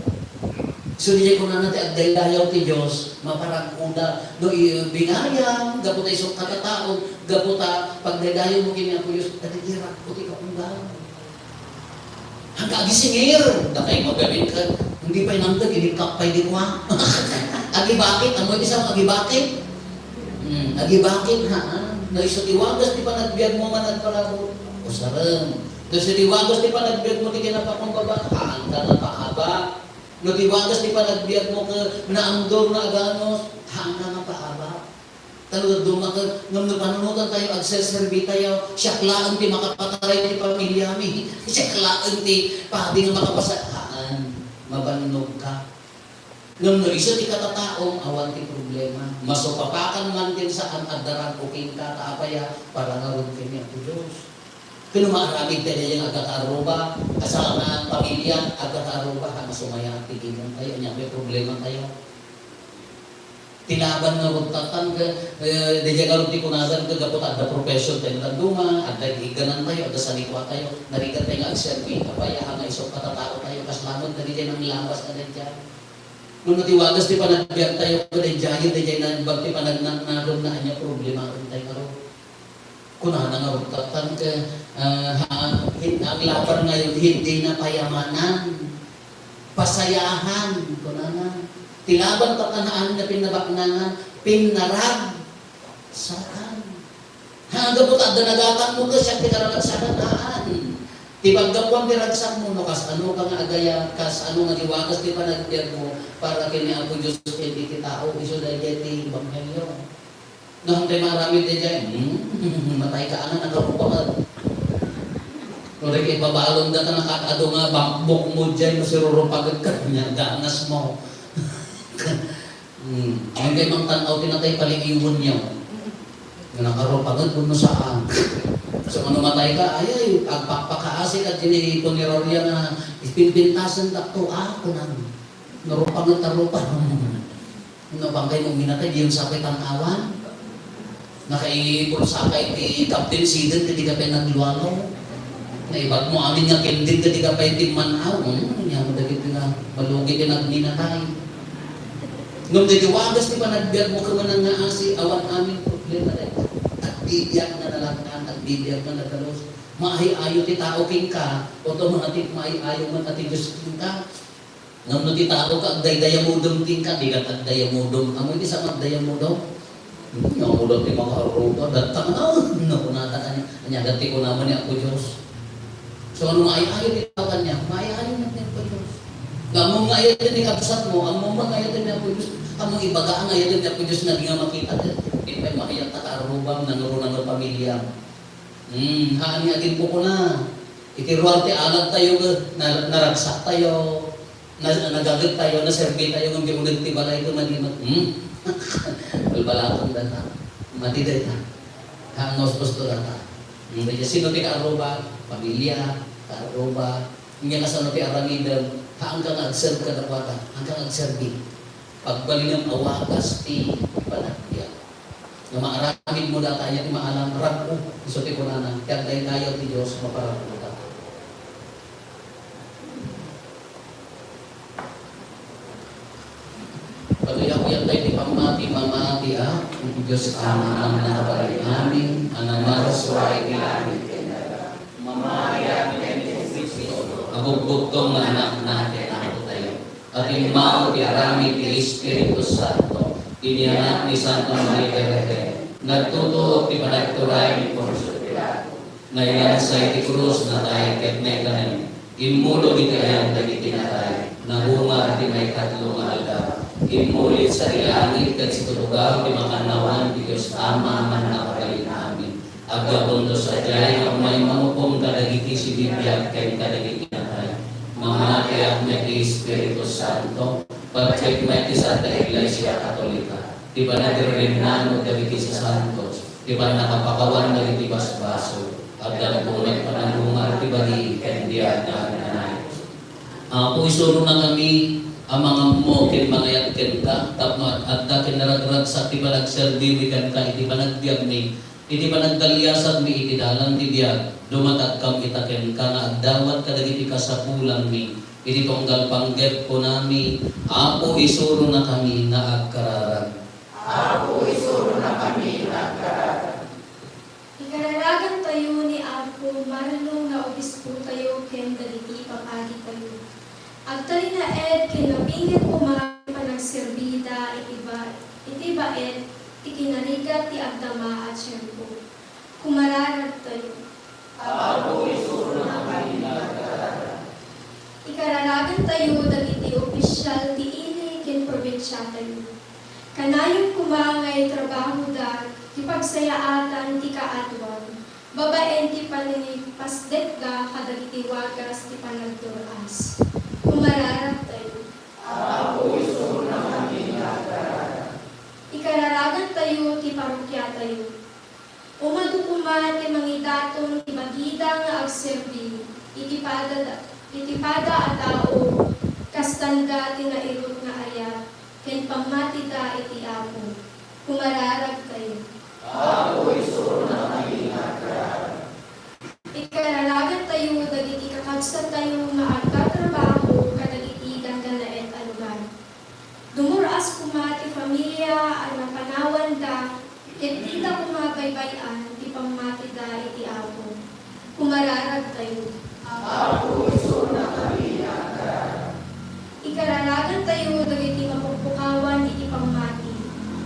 So, di kunana ti agdaydayaw ti Dios, maparag-oda. No, i-, binayam, gapu ta isok katataon, gapu ta pagdaydayaw mo kini Apo Dios, tadi irak ko ti kaunggal. Hangka agisingir, dakay magaling ka, hindi pa'y nangtag, inikak pa'y di kwa. Agibakit, amoy di sa agibakit. Hmm, agibakit, ha? No isu ti wagas ti panagbiag mo nga nagparabur, usarem. No isu ti wagas ti panagbiag mo ti kinapakumbaba, haan ka nga paabak. No ti wagas ti panagbiag mo ket naamdor nga aganus, haan ka nga paabak. Taluduma ket ngem no panunotan tayo, agserserbi tayo, siak laeng ti makapataray ti pamiliami. Siak laeng ti padi nga makapasa-, haan, mabannog ka. Ngem no isu ti katataom, awan ti problema. Masupapakan man ti saan a darag kenka, ta apay a, para ngarud ken ni Apo Dios. Ken no maaramid tayo nga agkakaarruba, kasama, pamilya, agkakaarruba, ha, masumayaat ti gimong tayo, ania may problema tayo. Ti laban nga rugtatan, eh, daydiay ngarud ti kunadan, gapu ta adda profession tayo nga duma, adda igganan tayo, adda sanikua tayo, narigat tayo nga agserbi, apay a, nga isu a katatao tayo, kas laeng dagiti nanglabas a daydiay. Ngem no ti wagas ti panagbiag tayo, kadaydiay, daydiay naimbag ti panagnangnadom na ania problema tayo ngarud. Kunana nga rugtatan ket, ah, ha, hin-, ang laban ngayon, hindi na payamanan. Pasayahan, kunana. Ti laban ta kanaan nga pinnabaknangan, pinnarag. Saan? Ha, gapu ta adda nagatan mo ket siak ti kararagsakan, haan. Ti paggapuan ti ragsak mo, no, kas ano ka nga agayat, kas ano nga di wagas ti panagbiag mo, para ken ni Apo Dios ken iti tao, isu daydiay ti ebanghelio. No, hantay maaramid daydiay, hmm, matay ka, anak, nakarupaget. No, di kay babalon da ta nakakado nga bakbok mo daydiay, no, sirurupaget ka, nia, dangas mo. Hmm, hantay mangtan-aw ti natay, paliiwen niya. Nga nakarupaget, no, saan. So, ano matay ka, ay, ay, agpakpakaasi ka, dini, punerarya nga, ipinpintasen dakto, ah, kunam. Narupaget, narupa. No, bangkay mo minatay, diyon sa apoy tan-awan. Nakaipulsaka iti Captain Siden, ket di ka pay naglualo. Naibag mo amin nga kending, ket di ka pay timman-aw. Hmm, ania mo dagiti nga malugi ti nagminatay. Ngem dagiti wagas ti panagbiag mo, kumanang nga asi, awan amin problema dayta. Agbibiag nga nalattan, agbibiag nga nadalus. Maayo-ayo ti tao kenka, automatic maayo-ayo man a ti Dios kenka. Ngem no ti tao ka, agdaydayamudom kenka, di ka agdayamudom. Amoy ti sa agdayamudom? Hmm, nia met ti makaarruba, datang na, no, kunata kaniak, ania, dati ko naman ni Apo Dios. So, ano maayo-ayo ti tao kaniak? Maayo-ayo met ni Apo Dios. Ammom nga ayaten ni kabsatmo, ammom nga ayaten ni Apo Dios, ammom ibaga nga ayaten ni Apo Dios, naging nga makita, eh. Di pay maayat ta kaarrubam, nangruna nga pamiliam. Hmm, haan nga agin-ukuna. Iti ruar ti alag tayo, na-, naragsak tayo, na-, nagaget tayo, naserbi tayo, ngem di uneg ti balay, ket madi-, hmm? Balbalaton data. Madi dayta. Haan nga us-usto data. Hmm, kaya sino ti kaarruba? Pamilia, kaarruba. Nya kasano ti aramidem? Haanka nga agserbi kadakuada, haanka nga agserbi. Pagbalinem a wagas ti panagbiag. Nga maaramidmo data, aya ti maalam, rag-o, isu ti kunana, ti agdaydayaw ti Dios, maparag-ota. Paguyag-uyag tayo ti pammati, mamati, a, iti Dios Ama a mannakabalin amin, a namarsua iti langit ken daga. Mamati a bugbugtong nga Anakna ken Apotayo, a timmao ti aramid ti Espiritu Santo, iti anak ni Santa Maria Virgen, nagtutuok ti panagturay ni Poncio Pilato, nailansa iti krus, natay ket naitanem. Immulog iti ayan dagiti natay, nagungar iti maikatlo nga aldaw. Immulit sadi langit ket situtugaw ti makannawan ti Dios Ama a mannakabalin amin. Aggapunto sadiay nga umay mangukom kadagiti sibibiag ken kadagiti natay. Mamatiak met ti Espiritu Santo, patiek met ti Santa Iglesia Katolika, ti panagrirrinnano dagiti sasantos, ti pannakapakawan dagiti basbasol, agdagko met panangungar ti bali ken biag nga agnanayon. Apo, isuronakami a mangammo ken mangayat kenka, tapno ad-adda ken naragragsak ti panagserbimi kenka iti panagbiagmi, iti panagdaliasagmi iti dalan ti biag. Dumatagkam ita kenka nga agdawat kadagiti kasapulanmi iti tunggal panggep, kunami, Apo, isuronakami nga agkararag. Apo, isuronakami nga agkararag. Ikararagantayo ni Apo Marlon nga obispotayo ken dagiti papadi tayo. Agtalinaed ken napinget koma ti panagserbida iti ba-, iti baet ti kinarigat ti agdama a tiempo. Kumararagtayo. Apo, isuronakami nga agkararag. Ikararagantayo dagiti opisial ti ili ken probinsiatayo. Kanayon koma nga itrabahoda ti pagsayaatan ti kaadwan babaen ti panangipasdetda kadagiti wagas ti panagdur-as. Kumararagtayo. Apo, isuronakami nga agkararag. Ikararagantayo ti parokiatayo. Umadu koma ti mangidaton ti bagida nga agserbi iti pada, iti pada a tao, kastanda ti nairut nga ayat ken pammatida iti Apo. Kumararagtayo. Apo, isuronakami nga agkararag. Ikararagantayo dagiti kakabsattayo nga agtatrabaho kadagiti ganggannaet a lugar. Dumur-as koma ti familia a napanawanda, ket dida koma baybay-an ti pammatida iti Apo. Kumararagtayo. Apo, isuronakami nga agkararag. Ikararagantayo dagiti mapukpukawan iti pammati.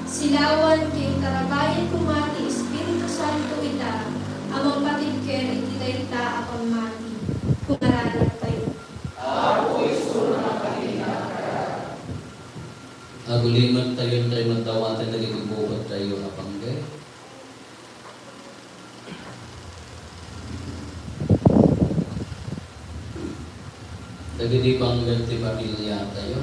Silawan ken tarabayen koma ti Espiritu Santo ita a mangpatibker iti dayta a pammati. Kumararagtayo. Apo, isuronakami nga agkararag. Agulimek tayo, tayo magdawaten dagiti bukod tayo a panggep. Dagiti panggep ti pamiliatayo.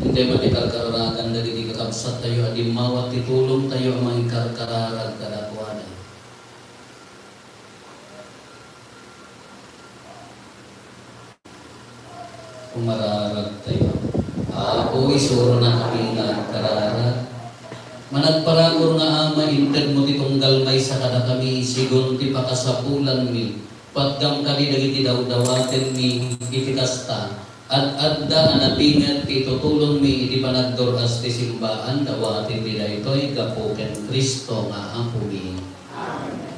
Intay met ti karkararagan dagiti kakabsattayo a dimmawat ti tulongtayo a mangikarkararag kadakuada. Kumararagtayo. Apo, isuronakami nga agkararag. Managparabur nga Ama, intedmo ti tunggal maysa kadakami, sigun ti pakasapulanmi. Patgam kadi dagiti dawdawatenmi iti kasta. Ad-adda a napinget ti itutulongmi iti panagdur-as ti simbaan, dawatenmi daytoy gapu ken Cristo nga Apomi. Amen.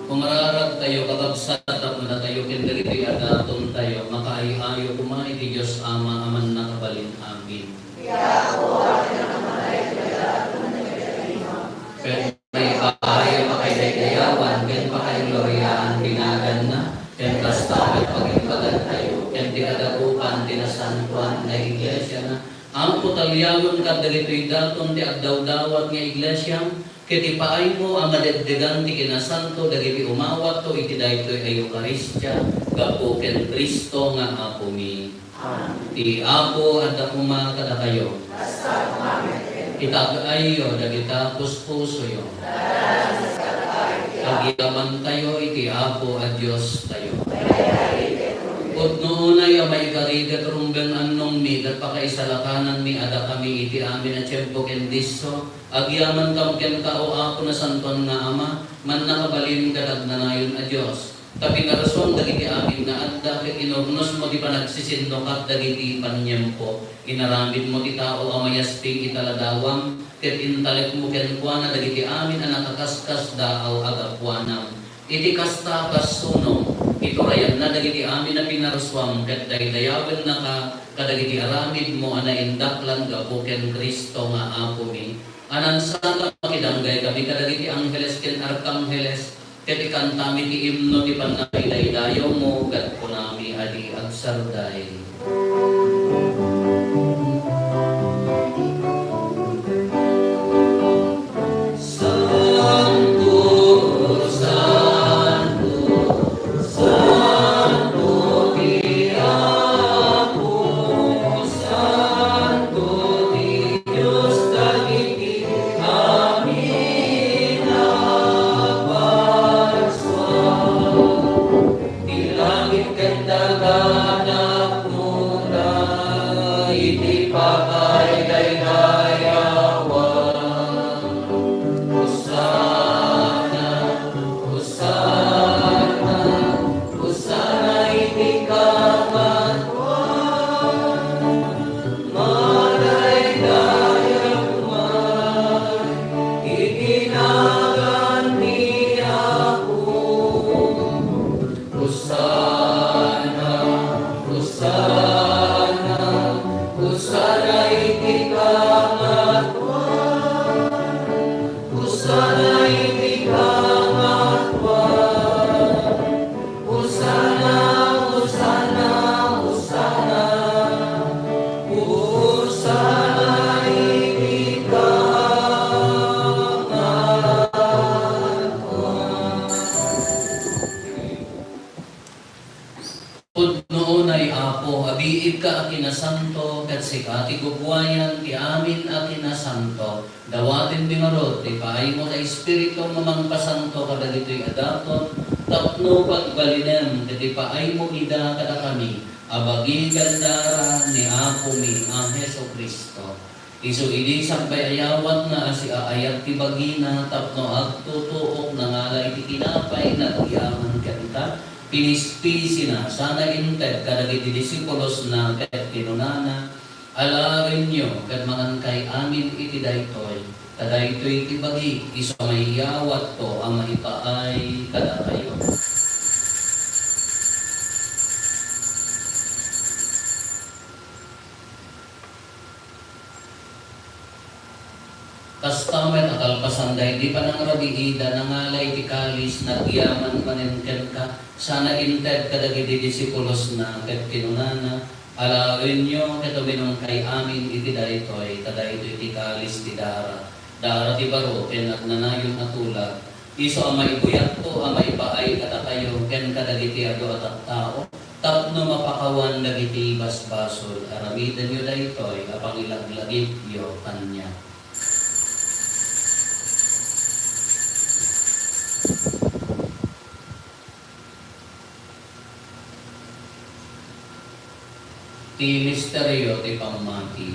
Kumararagtayo, kakabsat, tapno datayo ken dagitoy a datontayo, makaay-ayo koma iti Dios Ama a Mannakabalin. Amen. Ket maipaay a pakaidaydayawan ken pakaigloriaan ti naganna, ken kasta met pagimbagantayo ken ti kadakupan ti nasantoan nga iglesiana. Apo, taliawen kad dagitoy daton ti agdawdawat nga iglesiam, ket ipaaymo a madegdegan ti kinasanto dagiti umawatto iti daytoy a Eukaristia gapu ken Cristo nga Apomi. Ti Apo adda koma kadakayo. Itag-ayyo dagita puspusoyo. Agyamantayo iti Apo a Diostayo. Pudno unay a maikari ket rumbeng annongmi ket pakaisalakananmi a dakami iti amin a tiempo ken disso, agyamankam kenka, O Apo, nasantoan nga Ama, mannakabalin ket agnanayon a Dios. Ta pinarsuam dagiti amin nga adda, ket inurnosmo ti panagsisinnukat dagiti paniempo. Inaramidmo ti tao a mayasting ita ladawam, ket intalekmo kenkuana dagiti amin a nakaskasdaaw a gapuanam. Iti kasta a passunom, iturayanna dagiti amin a pinarsuam, ket daydayawennaka kadagiti aramidmo a naindaklan gapu ken Cristo nga Apomi. Anan saka makidanggay kami kadagiti angheles ken arkangheles, ket ikantami ti imno ti pannakaidaydayawmo, ket kunami a di agsarday. Santo, santo, santo ti Apo, santo ti Dios dagiti amin a parsua. Ti langit ken daga napnona iti pakaidaydayawan. Hosanna, Hosanna, Hosanna iti kangatoan. Madaydayaw man iti nagan ni Apo. Hosanna, Hosanna, Hosanna iti kangatoan. Hosanna iti kangatoan. Hosanna, Hosanna, Hosanna. Hosanna iti kangatoan. Pudno unay, Apo, a biigka a kinasanto, ket sika ti gubuayan ti amin a kinasanto. Dawatenmi ngarud ti paaymo ta Espiritum a mangpasanto kadagitoy a daton, Tapno pagbalinem ket ipaaymo ida kadakami a bagi ken dara ni Apomi a Jesu-Cristo. Isu idi sagbay-ayawatna a siaayat ti bagina tapno agtutuok, nangala iti tinapay, nagyaman kenka, pinispisina, sana inted kadagiti disipulosna ket kinunana, Alaenyo ket mangankay amin iti daytoy, ta daytoy ti bagi isu a maiyawatko a maipaay kadakayo. Kasta met a kalpasan daydi panangrabiida, nangala iti kalis, nagyaman manen kenka, sana inted kadagiti disipulosna, ket kinunana, Alaenyo ket uminumkay amin iti daytoy, ta daytoy ti kalis ti dara, dara ti baro ken agnanayon a tulag, isu a maibuyatko a maipaay kadakayo ken kadagiti adu a tattao, tapno mapakawan dagiti basbasol. Aramidenyo daytoy a pangilaglagipyo kaniak. Ti misterio ti pammati.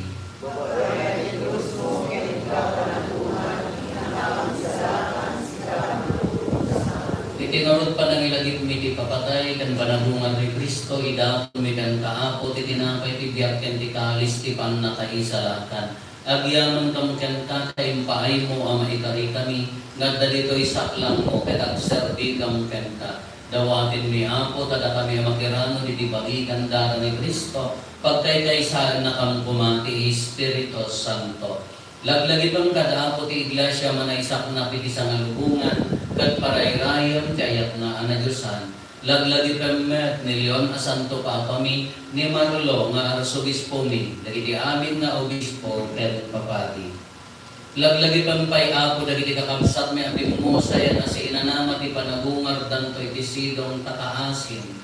Iti ngarud panangilagipmi ti papatay ken panabungan ni Cristo, idatonmi kenka, Apo, ti tinapay ti biag ken ti kalis ti pannakaisalakan. Agyamankam kenka ta impaaymo a maikarikami nga adda ditoy saklangmo ket agserbikam kenka. Dawatenmi, Apo, ta dakami a makiranod iti bagi ken dara ni Cristo, pagkaykaysaennakam koma ti Espiritu Santo. Laglagipem kad, Apo, ti Iglesia a manaysaknap iti sangalubongan ket parayrayem ti ayatna a nadiosan. Laglagipem met ni Leon a Santo Papami, ni Marlo nga Arsobispomi, dagiti amin nga obispo ken papadi. Laglagipem pay, Apo, dagiti kakabsatmi a pimmusayan a siinanama ti panagungardanto iti sidong ta kaasim.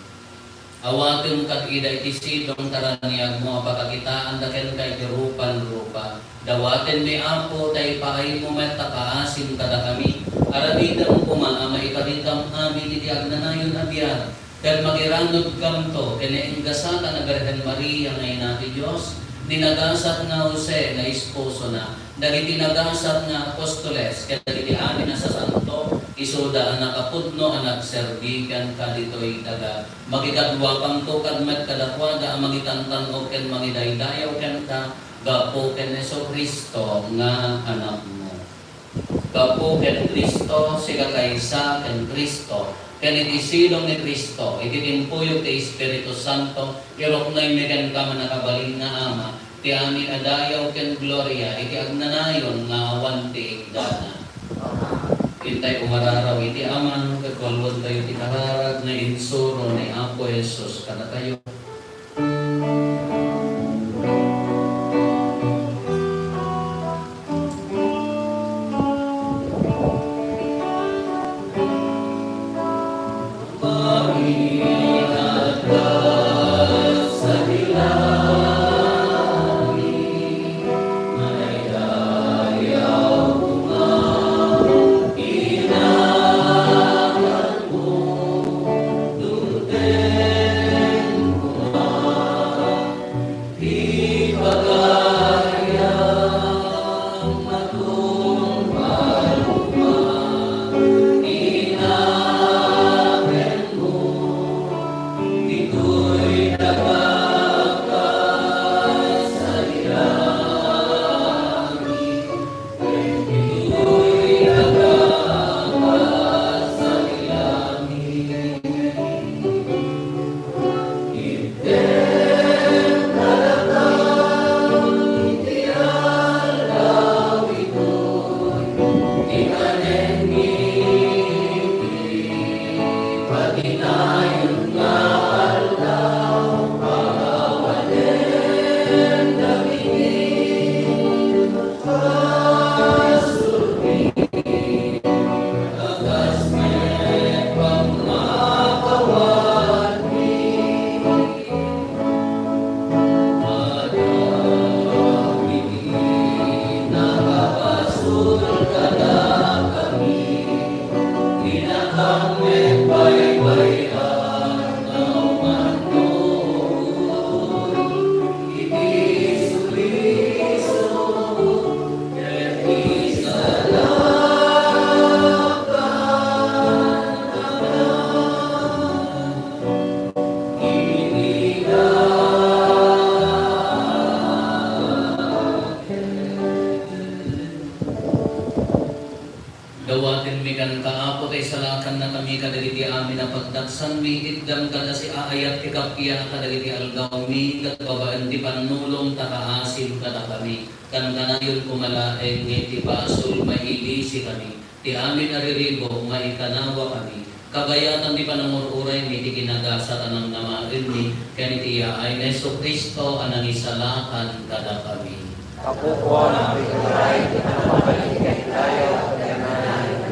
Awatem kad ida iti sidong ta raniagmo a pakakitaanda kenka iti rupan-rupa. Dawatenmi, Apo, ta ipaaymo met ta kaasim kadakami. Aramidem koma a maikarikam amin iti agnanayon a biag, ket makiranudkamto ken ni Ingasat a Birhen Maria nga Ina ti Dios, ni nagasat nga Jose nga esposona, dagiti nagasat nga apostoles, ken dagiti amin a sasanto, isuda a nakapudno a nagserbi kenka ditoy daga. Makikaduakanto kad met kadakuada a mangitantan-ok ken mangidaydayaw kenka, gapu ken Jesu-Cristo nga Anakmo. Gapu ken Cristo, sika kaysa ken Cristo, ken iti sidong ni Cristo, iti timpuyog ti Espiritu Santo, iruknoymi kenka, mannakabalin nga Ama, ti amin a dayaw ken gloria iti agnanayon nga awan ti ikdana. Intay umararaw iti Ama, ket walwaltayo ti kararag nga insuro ni Apo Jesus kadatayo. Dawatenmi kenka, Apo, ta isalakannakami kadagiti amin a pagdaksanmi. Iddam kada siaayat ti kappia kadagiti algawmi ket babaen ti pannulong ta kaasim kadakami. Kankanayon koma laeng nga iti basol, mailisikami. Ti amin a riribuk, maikanawakami. Kabayatan ti panangur-uraymi ti kinagasat a namnamaenmi ken iti yaay ni Jesu-Cristo a nangisalakan kadakami. Apo, kuana, ituray ti pannakabalin ken dayaw ken nanayon.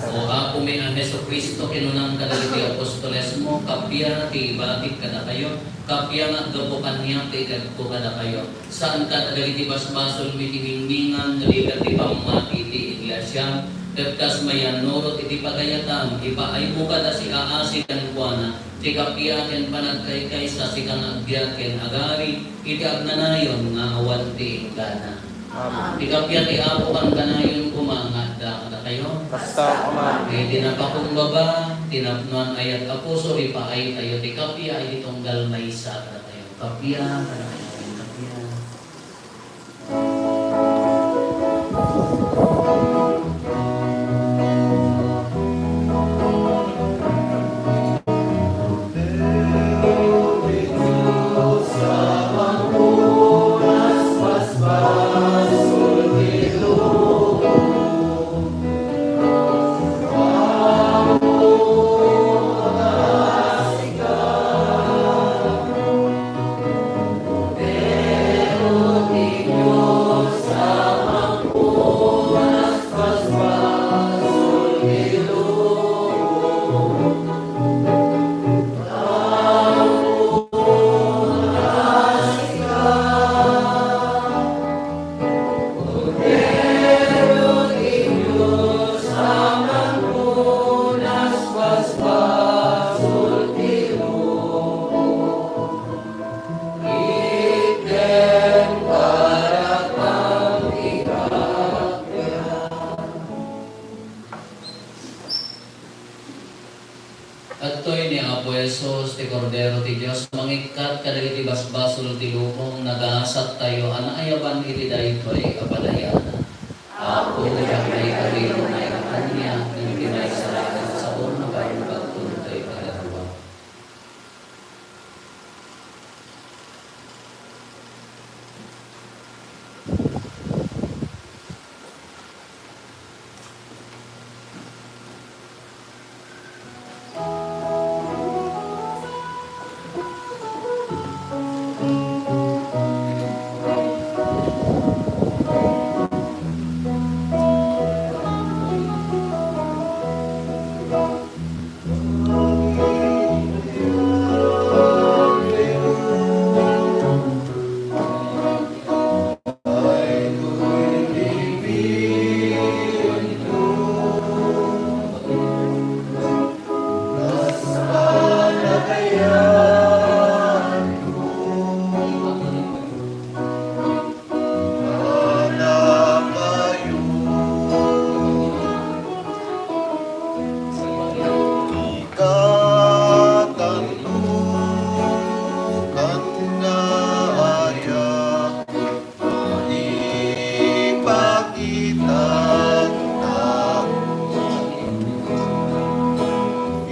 O Apomi a Jesu-Cristo, kinunam kadagiti apostolesmo, kappia ti ibatik kadakayo, kappia nga aggapu kaniak ti ikadko kadakayo. Saan kad a dagiti basbasolmi ti ningningan nga dika ti pammati ti iglesia, ket kas mayannurot iti pagayatam, ipaaymo kada siaasi kenkuana, ti kappia ken panagkaykaysa, sika nga agbiag ken agari iti agnanayon nga awan ti inggana. Amen. Ti kappia ti Apo kankanayon koma nga adda kadakayo. Kasta koma. Iti napakumbaba, ti napnoan a yat a puso, ipaaytayo ti kappia iti tunggal maysa kadakayo. Kappia, kappia, kappia. Adtoy ni Apo Jesus, ti Kordero ti Dios, mangikkat kadagiti basbasol ti lubong, nagasattayo a naayaban iti daytoy a padayanan. Apo, diak maikadino nga ikakanyak, ngem ti maisalakan a saom a baimbag toy pagariwa. Maipakita tao.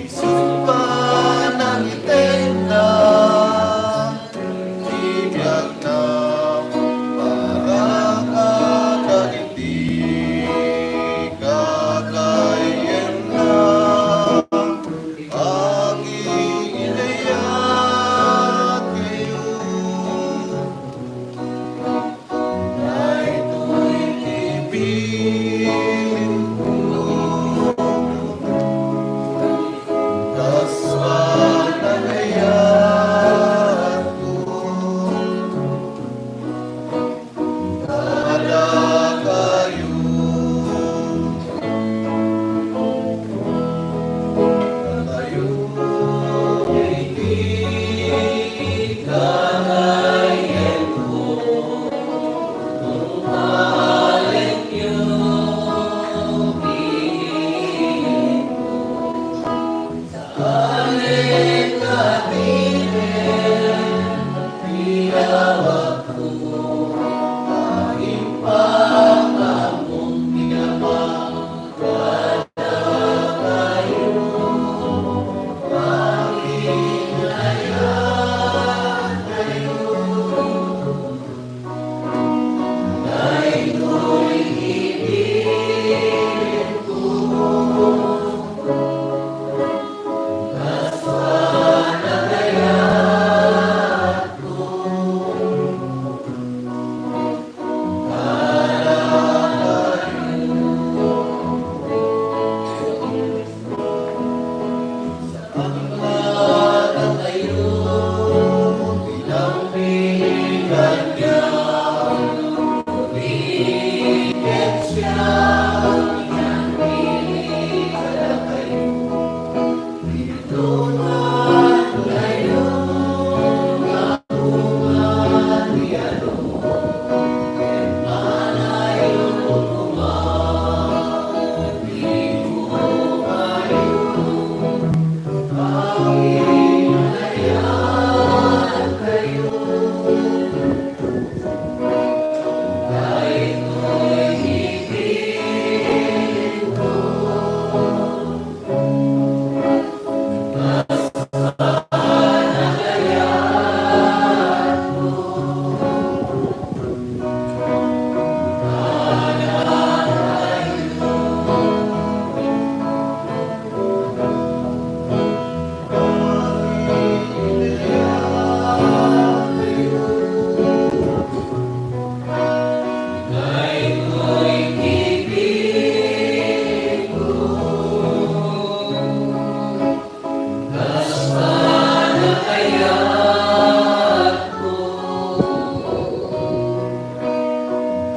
Isu panangitenna, ti biagna, para kadagiti kakayenna. Agiidayat kayo. Daytoy ti bilinko, kas panagayatko kadakayo. Kadakayo iti kakayenko.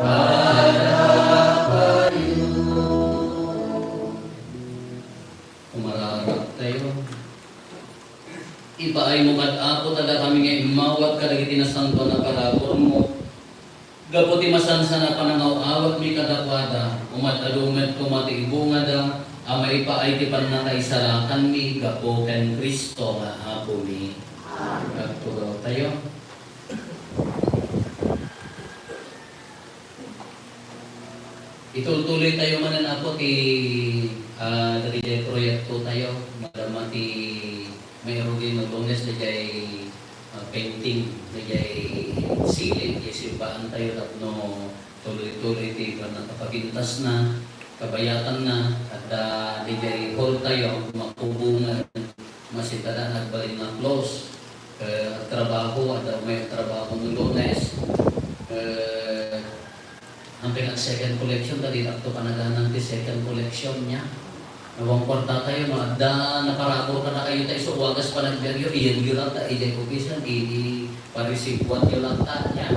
Kadakayo. Umararag tayo. Ipaaymo kad Apo ta dakami nga immawat kadagiti nasantoan a paraburmo. Gapu ti masansan a panangaw-awatmi kadakuada, umat-adu met koma ti ibungada a maipaay ti pannakaisalakanmi gapu ken Cristo nga Apomi. Agtugaw tayo. Itultuloy tayo manen, Apo, ti, ah, dagiti proyekto tayo. Madama ti mairugin nga Lunes, daydiay, ah, painting, daydiay silid, daydiay simbaan tayo tapno tuloy-tuloy ti pannakapapintasna, kabayatanna, adda daydiay hall tayo, makubungan, masintada nagbalin nga close. Eh, agtrabaho, adda umay agtrabaho no Lunes. Eh, Ampay nga second collection, dagiti dakto panaganan ti second collection niya. Awan kuarta tayo, no, adda naparabur kadakayo ta isu wagas panagbiagyo, iyanyo latta idiay opisan, idi parisibuanyo latta niya.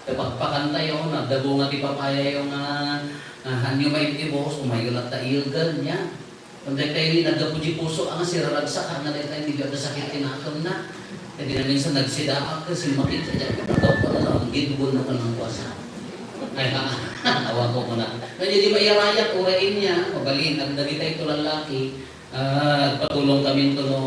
Ta pakpakan tayo, no, adda bunga ti papayayo nga, nga hanyo maibibos, umayyo latta iyagan niya. Kundi kay naggapu ti puso, ang siraragsak, ang nalay tayo, medyo adda sakit ti nakemna. Kaya di na minsan nagsidaak, kasi makita dyan, naggapu na lang, ang gidbon na ka ng kuasa. Ay, ha, awan ko muna. Kaya di maiyarayat, urain niya, mabalin, ang dagitay to lalaki, ah, patulong kami to no,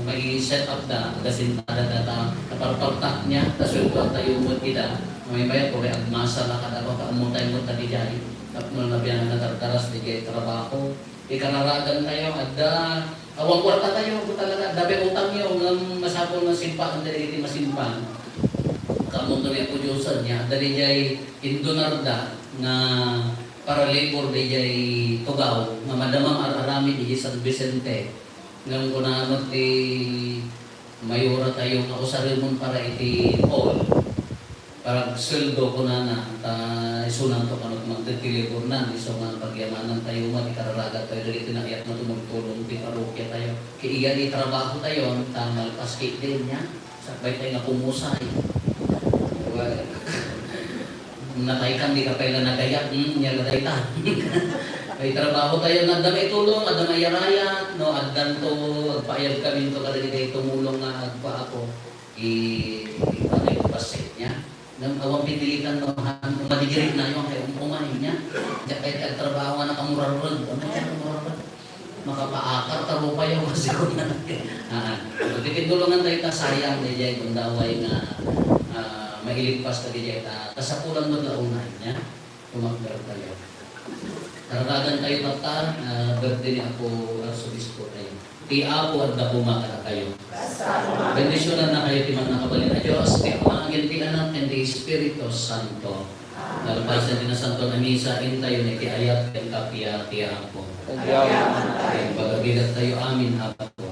may set up da, agasintada data, naparpartak niya, tas yung tayo mo ida, may bayat, uri agmasa na kada ko, kaamutay mo tadi jay, tapno na biyan na tartaras, di kay trabaho, Ikararagan tayo, adda, awan kuarta tayo, kung talaga, adda pay utangyo, ngem masapul nga simpaan dagiti masimpan. Kamunto ni Apo Dios, ania, adda dijay indonarda nga paralibur dijay tugaw nga madamam ar-aramid dijay San Vicente. Ngem kuna met ti mayura tayo nga usaremon para iti hall. Paragsueldo kunana, ta isunanto kano ti mangted ti liburnan, isu nga pagyamanan tayo met, ikararagat tayo dagiti naayat nga tumultulong ti parokya tayo. Ket iya ti trabaho tayo, ta malpas ketdi nia, sakbay tayo nga pumusay. Well, natay kan di ka pay la nagayak, hmm, nia la dayta. May trabaho tayo nga adda maitulong, adda maiyarayat, no, addanto, agpaayab kaminto kadagiti tumulong nga agpaako. I-, ipatay ko pa sa inyo. Ngem awan pinilitan no han, no madidirit na yung kay umay niya. Diyan kay agtrabaho nga nakamurarag. Ano kaya nakamurarag? Makapaakar, tarupa yung kasi ko na. Ah, so, pitindulungan tayo ta sayang, di jay gundaway nga, ah, mailigpas ta di jay ta kasapulan mo la unay niya. Tumakder tayo. Kararagan tayo tatta, ah, birthday ni Apo Arsobispo tayo. Ti Apo adda koma kadakayo. Bendisyonannakayo ti Mannakabalin a Dios, ti Ama, ken ti Anak, ken ti Espiritu Santo. Nalpasen ti Nasanto a Misa, intayon iti ayat ken kappia ti Apo. Pagabigat tayo amin, Apo.